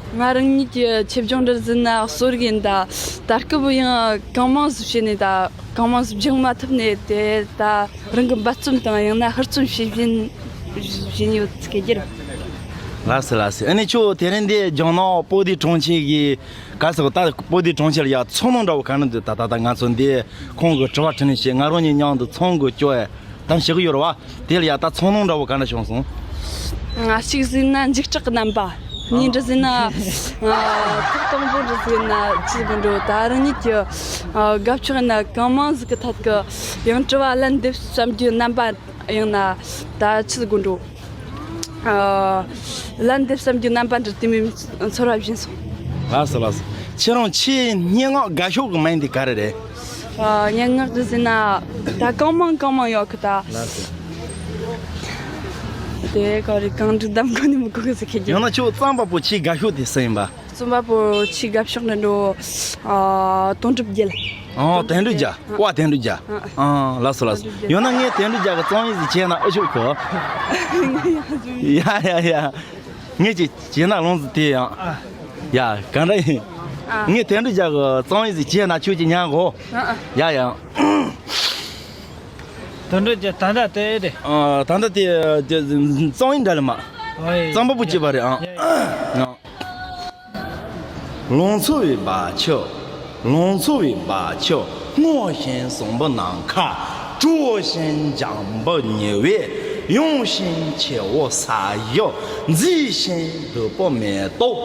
ང་རང་ཉིད་ཀྱི་ཆེད་སྦྱོང་འདྲ་ཟིན་ན་གསོ་རིག་ཡིན་ད། ད་སྐབས་ཡང་གང་མང་ཟིག་བྱས་ནས་ད་གང་མང་ཟིག་སྦྱང་མ་ཐུབ་ནས་དེ་ད་རང་གི་འབད་བརྩོན་དང་ཡང་ན་ཧུར་བརྩོན་བྱེད་བཞིན་བཞིན་ཡོད་སྐད་རྒྱུ་རེད། ལགས་སོ་ལགས་སོ། ཨ་ནི་ཁྱོད་དེ་རིང་འདི་རྒྱ་ནག་པོ་ཏི་གྲོང་ཁྱེར་གྱི་ག་ཟེར་ད་པོ་ཏི་གྲོང་ཁྱེར་ལ་ཡ་ཚོར་སྣང་འདྲ་བོ་ག་འདྲ་འདུག་ད་ད་ད་ང་ཚོ་འདི་ཁོང་གི་དྲི་བ་དྲི་ནས་བྱས་ང་རང་གཉིས་མཉམ་དུ་ཚོང་གི་སྐྱོ་བས་གཏམ་བཤད་གི་ཡོད་རེད་བ། དེ་ལ་ཡ་ད་ཚོར་སྣང་འདྲ་བོ་ག་འདྲ་བྱུང་སོང་། ང་གཅིག་ཟེར་ན་འཇིགས་སྐྲག་གི་རྣམ་པ། གཉིས་འདྲ་ཟེར་ན་ཐོག་དང་པོ་འདྲ་ཟེར་ན་ཅི་ཟེར་དགོས་འགྲོ། ད་རང་ཉིད་ཀྱི་དགའ་ཕྱོགས་ཡིན་ན་གང་མང་ཟིག་གི་ཐད་ཀྱི་ཡང་དྲི་བ་ལན་འདེབས་བསམ་རྒྱུའི་རྣམ་པ། ཡང་ན་ད་ཆི་ཟིག་དགོས་འགྲོ། ཨ། ལན་འདེབས་བསམ་རྒྱུ་རྣམ་པ་འདྲ་དེ་མིན་ཚོར་བ་སྦྱིན་སོང་། ལགས་སོ་ལགས་སོ། ཁྱེད་རང་ཆེས་སྙན་ངག་དགའ་ཤོས་ཀྱི་མིང་དེ་ག་རེ་རེད། ཨ། སྙན་ངག་འདི་ཟེར་ན་ད་གང་མང་གང་མང་ཡོད་གི་ད། ལགས་སོ། དེ་ག་རེ་གང་འདྲ་གདམ་གོ་ནི་མི་གོ་གི་ཟེར་ཁྱེད་ཀྱི། ཡང་ན་ཁྱོད་རྩོམ་པ་པོ་ཆེས་དགའ་ཤོས་དེ་སུ་ཡིན་པ། རྩོམ་པ་པོ་ཆེས་དགའ་ཕྱོགས་འདྲ་འགྲོ། ཨ། དོན་གྲུབ་རྒྱལ། ཨ། དོན་གྲུབ་རྒྱལ། པ་དོན་གྲུབ་རྒྱལ། ཨ། ལགས་སོ་ལགས་སོ། ཡང་ན་ངས་དོན་གྲུབ་རྒྱལ་གི་རྩོམ་ཡིག་ཟིག་བྱས་ན་ཨེ་ཆོག་གི། ཡ་ཡ་ཡ། ངས་ཅིག་བྱས་ན་ལོངས་སུ་དེ་ཡང་། ཡ་ག་འདྲ་ཡིན། ངས་དོན་གྲུབ་རྒྱལ་གི་རྩོམ་ཡིག་ཟིག་བྱས་ན་ཁྱོད་ཀྱིས་ཉན་གོ། ཡ་ཡ། དོན་གྲུབ་རྒྱལ་ད་ལྟ་དེ་རེད། ཨ། ད་ལྟ་དེ་རྩོམ་ཡིག་འདྲ་ལ་མ། ཨོ་ཡ། རྩོམ་པ་པོ་བྱས་པ་རེད་ཨང་། ཡ་ཡ། ཨ། ལང་ཚོ་བའི་བ་ཁྱི། ལང་ཚོ་བའི་བ་ཁྱི། སྔོ་ཞིང་བཟང་པོ་ནམ་མཁའ། དྲོ་ཞིང་འཇམ་པོ་ཉི་འོད། ཡང་ཞིང་ཆེ་བོ་ས་གཞི། མཛེས་ཤིང་དྭངས་པོ་མེ་ཏོག་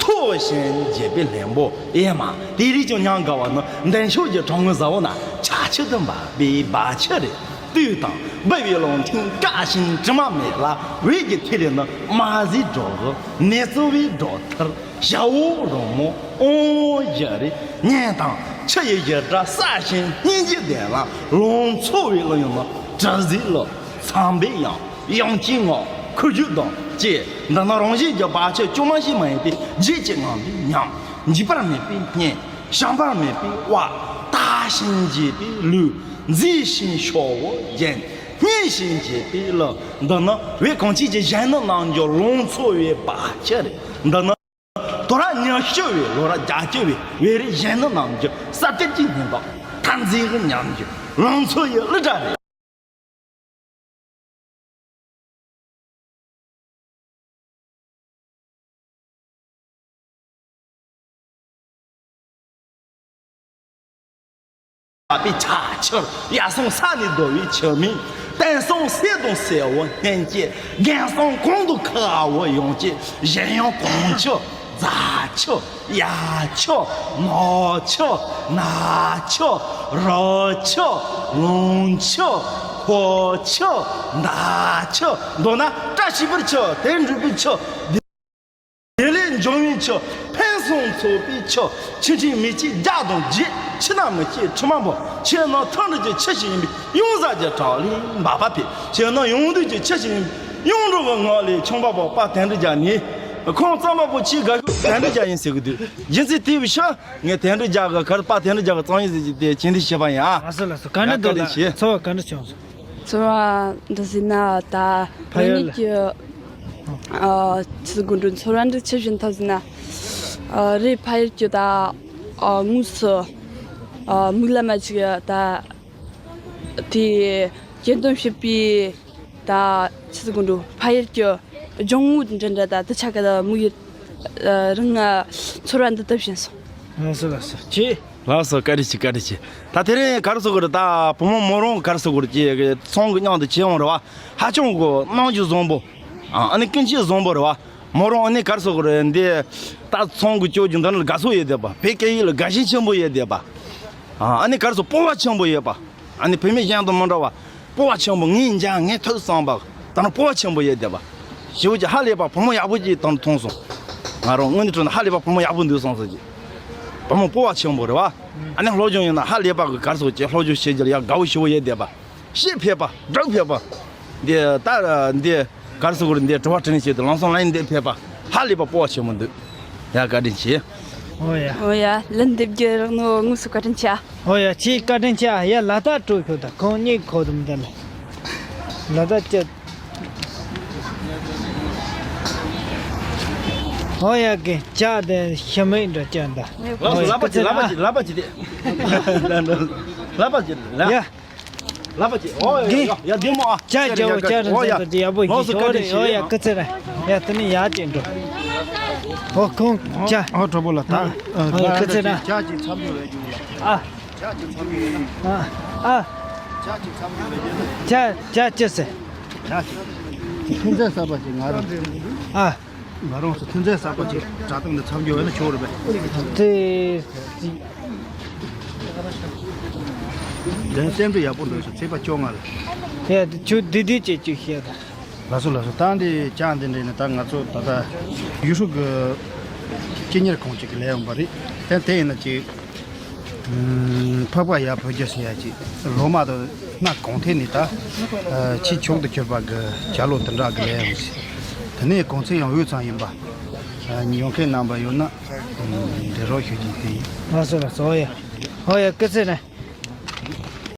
མཐོ་ཞིང་རྒྱས་པའི་ལྷུན་པོ་ཨེ་མ། དེ་རིགས་ཀྱང་ཉམས་དགའ་བ་ནི་མདུན་ཕྱོགས་ཀྱི་གྲང་ངར་ཟ་འོ་ན་ཆ་ཆུ་དུ་འབབ་པའི་བ་ཁྱི་རེད། དུས་དང་འབབ་པའི་ལུང་ཐིམ་དཀར་ཞིང་དྲི་མ་མེད་ལ། འོད་ཀྱི་ཐིག་ལེ་ནི་མ་ཟིན་སྒྲོ་འོད། ནེ་ཙོ་བའི་སྒྲོ་ཐར། ཞ་འོ་རོལ་མོ་ཨོང་ཞེས་རེད། སྙན་དང་ཆུ་ཡི་ཞབས་བྲག་གསལ་ཞིང་སྙན་གྱི་གདན་ལ། ལང་ཚོ་བའི་གླུ་དབྱངས་ནི་དྲི་ཟའི་གླུ། ཚངས་པའི་དབྱངས། དབྱངས་ཅན་ངག། ཁུ་བྱུག་གདངས་བཅས་འདི་ནི་རང་བཞིན་གྱི་བ་ཁྱི་ཅུང་མ་ཞིག་མ་ཡིན་ཏེ། བརྗིད་ཀྱིས་ངང་པའི་ཉམས། འཇིགས་པར་མེད་པའི་སྙན། བཤང་བར་མེད་པའི་དབལ། དག་ཞིང་རྒྱས་པའི་ལུས། མཛེས་ཤིང་ཤོག་བུ་བཞིན། སྙན་ཞིང་འཇེབས་པའི་གླུ། འདི་ནི་བོད་གངས་ཅན་གྱི་གཞོན་ནུ་རྣམས་ཀྱི་ལང་ཚོ་བའི་བ་ཁྱི་རེད། འདི་ནི་དུས་རབས་ཉི་ཤུ་བའི་ལོ་རབས་བརྒྱད་ཅུ་བའི་བོད་རིགས་གཞོན་ནུ་རྣམས་ཀྱི་ས་གཏེར་གྱི་སྙན་པ། འཐབ་འཛིང་གི་ཉམས་ཀྱི་ལང་ཚོ་ཡི་གླུ་སྒྲ་རེད། པའི་ཆ་ཆུར་ཡར་སོང་ས་ནས་རྡོ་བའི་ཆུ་མིག། བསྟན་སྲུང་སྲས་དང་སྲས་བུ་སྙན་སྐྱེས། རྒན་གསུམ་གོང་དུ་ཁ་བ་ཡོང་སྐྱེས། གཞན་ཡང་གངས་ཆུ། རྫ་ཆུ། གཡའ་ཆུ། ནག་ཆུ། ནགས་ཆུ། རི་ཆུ། ལུང་ཆུ། ཁུ་ཆུ། མདའ་ཆུ། མདོར་ན་བཀྲ་ཤིས་པའི་ཆུ། དོན་གྲུབ་པའི་ཆུ། བདེ་ལེགས་འབྱུང་བའི་ཆུ། ཕུན་སུམ་ཚོགས་པའི་ཆུ། ཆུ་ཕྲན་མི་གཅིག་རྒྱ་དང་རྒྱུད། ཆུ་ནང་མི་སྐྱེ་དྲི་མ་འབུར། ཆུ་ནི་མཐའ་འགྲོ་གི་ཆུ་ཞིག་ཡིན་པས་ཡོངས་གྲགས་ཀྱི་བྲག་ལས་འབབ་པ་འཕེལ། ཆུ་ནི་ཡོངས་འདུས་ཀྱི་ཆུ་ཞིག་ཡིན་པས་ཡོངས་གྲགས་ཀྱི་ངག་ལས་ཁྱུང་པ་པོ་པ་དོན་གྲུབ་རྒྱལ་ནི། ཁོང་རྩོམ་པ་པོ་ཆེས་དགའ་ཤོས་དོན་གྲུབ་རྒྱལ་ཡིན་ཟེར་གི་འདུག་རྒྱུ་མཚན་དེ་བས་ཤ་ངས་དོན་གྲུབ་རྒྱལ་གི་གར་པ་དོན་གྲུབ་རྒྱལ་གི་རྩོམ་ཡིག་ཟེར་གྱི་དེ་ཆེན་དུ་བཤད་པ་ཡིན་ཨ། ལགས་སོ་ལགས་སོ། ག་འདྲ་འདུག་ལགས། ཚོར་བ་ག་འདྲ་བྱུང་སོང་། ཚོར་བ་འདི་ཟེར་ན་ད་ཕ་ཡུལ་ལ་ངེད་ཀྱི་ཨ་ཆི་ཟེར་དགོས་འགྲོ། ཚོར་བ་འདི་ཆི་བཞིན་ཐབས་ཟེར་ན། ཨ་རེད། ཕ་ཡུལ་གྱི་ད་ཨ་དངོས་སུ་ཨ་མིག་ལམ་མ་ཅིག་ད་དེ་སྐྱེ་འདོམས་བྱེད་པའི་ད་ཆི་ཟེར་དགོས་འགྲོ། ཕ་ཡུལ་གྱི་ལྗོངས་འདྲ་འདྲ་ད་དེ་ཆ་ག་ད་མིག་ཡུལ་ཨ་རང་ང་ཚོར་བ་འདི་ལྟ་བཞིན་སོང་། ལགས་སོ་ལགས་སོ། ཅི། ལགས་སོ། བཀའ་དྲིན་ཆེ། བཀའ་དྲིན་ཆེ། ད་དེ་རིང་ག་རེ་ཟེར་དགོས་རེད། ད་བུ་མོ་མོ་རང་ག་རེ་ཟེར་དགོས་རེད། ཅེས་ཚོང་གི་མཉམ་དུ་བྱེད་འོང་རེད་བ། ཧ་ཅང་གི་རྣམ་འགྱུར་བཟང་པོ། ཨ་ནི་ཀུན་སྤྱོད་བཟང་པོ་རེད་བ། མོ་རང་ཨ་ནི་ག་རེ་ཟེར་དགོས་རེད། འདི་ད་ཚོང་གི་སྤྱོད་རྒྱུ་འདི་ནི་དགའ་ཚོར་ཡོད་བསྡད་པ། བོད་སྐད་ཡིག་ལ་དགའ་ཞེན་ཆེན་པོ་ཡོད་བསྡད་པ། ཨ་ནི་ག་རེ་ཟེར། སྤོབས་པ་ཆེན་པོ་ཡོད་པ། ཨ་ནི་བུད་མེད་གཞན་དང་མི་འདྲ་བ། སྤོབས་པ་ཆེན་པོ། ངས་འཇང་ངས་ཐུབ་བསམ་པ། ད་ནི་སྤོབས་པ་ཆེན་པོ་ཡོད་བསྡད་པ། ཞེ་པོ་ཅིག་ཧ་ལས་པ་བུ་མོ་ཡག་པོ་ཅིག་ད་ནི་མཐོང་སོང་། ང་རང་དངོས་གནས་དྲང་གནས་ཧ་ལས་པ་བུ་མོ་ཡག་པོ་འདུག་བསམ་སོང་ཅིག་བུ་མོ་སྤོབས་པ་ཆེན་པོ་རེད་བ། ཨ་ནི་སློབ་སྦྱོང་ཡིན་ན་ཧ་ལས་པ་གི་ག་རེ་ཟེར་དགོས་རེད། སློབ་སྦྱོང་བྱེད་རྒྱུ་ལ་ཡ་དགའ་བོ་ཞེ་པོ་ཡོད་བསྡད་པ། ཤེས་ཕེབས་པ། སྒྲུབ་ཕེབས་པ། འདི་ལྟ་འདི་ག་རེ་ཟེར་དགོས་རེད། འདི་དྲི་བ་དྲིས་ལན་བྱེད་དུས་ལམ་སང་ལན་འདེབས་ཕེབས་པ། ཧ་ལས་པ་སྤོབས་པ་ཆེན་པོ་འདུག་ཡ་བཀའ་དྲིན་ཆེ། ཨོ་ཡ། ཨོ་ཡ། ལན་འདེབས་རྒྱུ་རག་ནོ་དངོས་སུ་བཀའ་དྲིན་ཆེ། ཨོ་ཡ། ཁྱེད་བཀའ་དྲིན་ཆེ། ཡ་ལ་དྭགས་སྤྲོ་ཤོག་ད་ཁོང་གཉིས་ཁོ་དུམ་ད་ལ་ལ་དྭགས་སྤྱི། ཨོ་ཡ། གི་ལྕགས་དེ་ཤི་མིག་འདྲ་ལྕགས་ད། ལགས་སོ། ལགས་པ་ཅིག་ལགས་པ་ཅིག་ལགས་པ་ཅིག་དེ། ལགས་པ་ཅིག་ལགས། ཡ། ལབ་པ་ཅིག་ཨོ་ཡ་ཡ་ཡ་བདེ་མོ་ཨ། ཅ་ཅ་ཨོ་ཅ་ར་ཟ་ད་ཡ་བོ་ཡི་ཤོ་རེ་ཨོ་ཡ་སྐུ་ཚེ་ར་ཡ་ད་ནི་ཡ་ཅེ་འགྲོ། ཨོ་ཁོང་ཅ་ཨོ་གྲོགས་པོ་ལ་ད་ཨོ་ཡ་སྐུ་ཚེ་ར་ཅ་ཅིག་འཚམས་འདྲི་རེ་རྒྱུ་ལ་ཨ་ཅ་ཅིག་འཚམས་འདྲི་རེ་ཨ་ཨ་ཅ་ཅིག་འཚམས་འདྲི་རེ་རྒྱུ་ལ་ཅ་ཅ་ཅི་ཟེར་ཅ་ཅིག་ཁྱིམ་ཚང་གསར་པ་ཅིག་ང་རང་ཨ། ང་རང་ཚོ་ཐོན་རྫས་གསར་པ་ཅིག་དྲ་ཐོག་ནས་འཚམས་འཇོག་བྱས་ན་ཆོག་རེད་པས། དེ་ལན་སེམས་ཁྲལ་ཡག་པོ་འདུག་ཟེར་ཚེས་པ་བཅོ་ལྔ་ལ། ཡ་དེ་ཆུ་དེ་དུས་བྱེད་ཅིག་བཤད་ད། ལགས་སོ་ལགས་སོ། ད་འདི་ཅང་འདི་འདྲས་ནས་ད་ང་ཚོ་ད་ལྟ་ཡུས་ཧྲུའུ་གི་སྤྱི་གཉེར་ཁང་ཅིག་གི་ལས་ཡོང་པ་རེད། ད་དེ་ཡིན་ན་ཅིག་ཨུམ། འཕགས་པ་ཡར་བོད་རྒྱལ་ཟེར་ཡ་ཅིག་ལོ་མ་དང་སྣ་གང་ཐད་ནས་ད་ཨ་ཕྱི་ཕྱོགས་དུ་གྱུར་པ་གི་བྱ་ལོ་དེ་འདྲ་གི་ལས་ཡོང་ཞིག་དེ་ནས་གོང་ཚད་ཡང་འོས་ཙམ་ཡིན་པ་ཨ་ཉོ་མཁན་རྣམ་པ་ཡོད་ན་ཨུམ། འབྲེལ་རོགས་ཞུ་རྒྱུ་དེ་ཡིན། ལགས་སོ་ལགས་སོ། ཨོ་ཡ་ཨོ་ཡ་སྐུ་ཚེ་རིང་།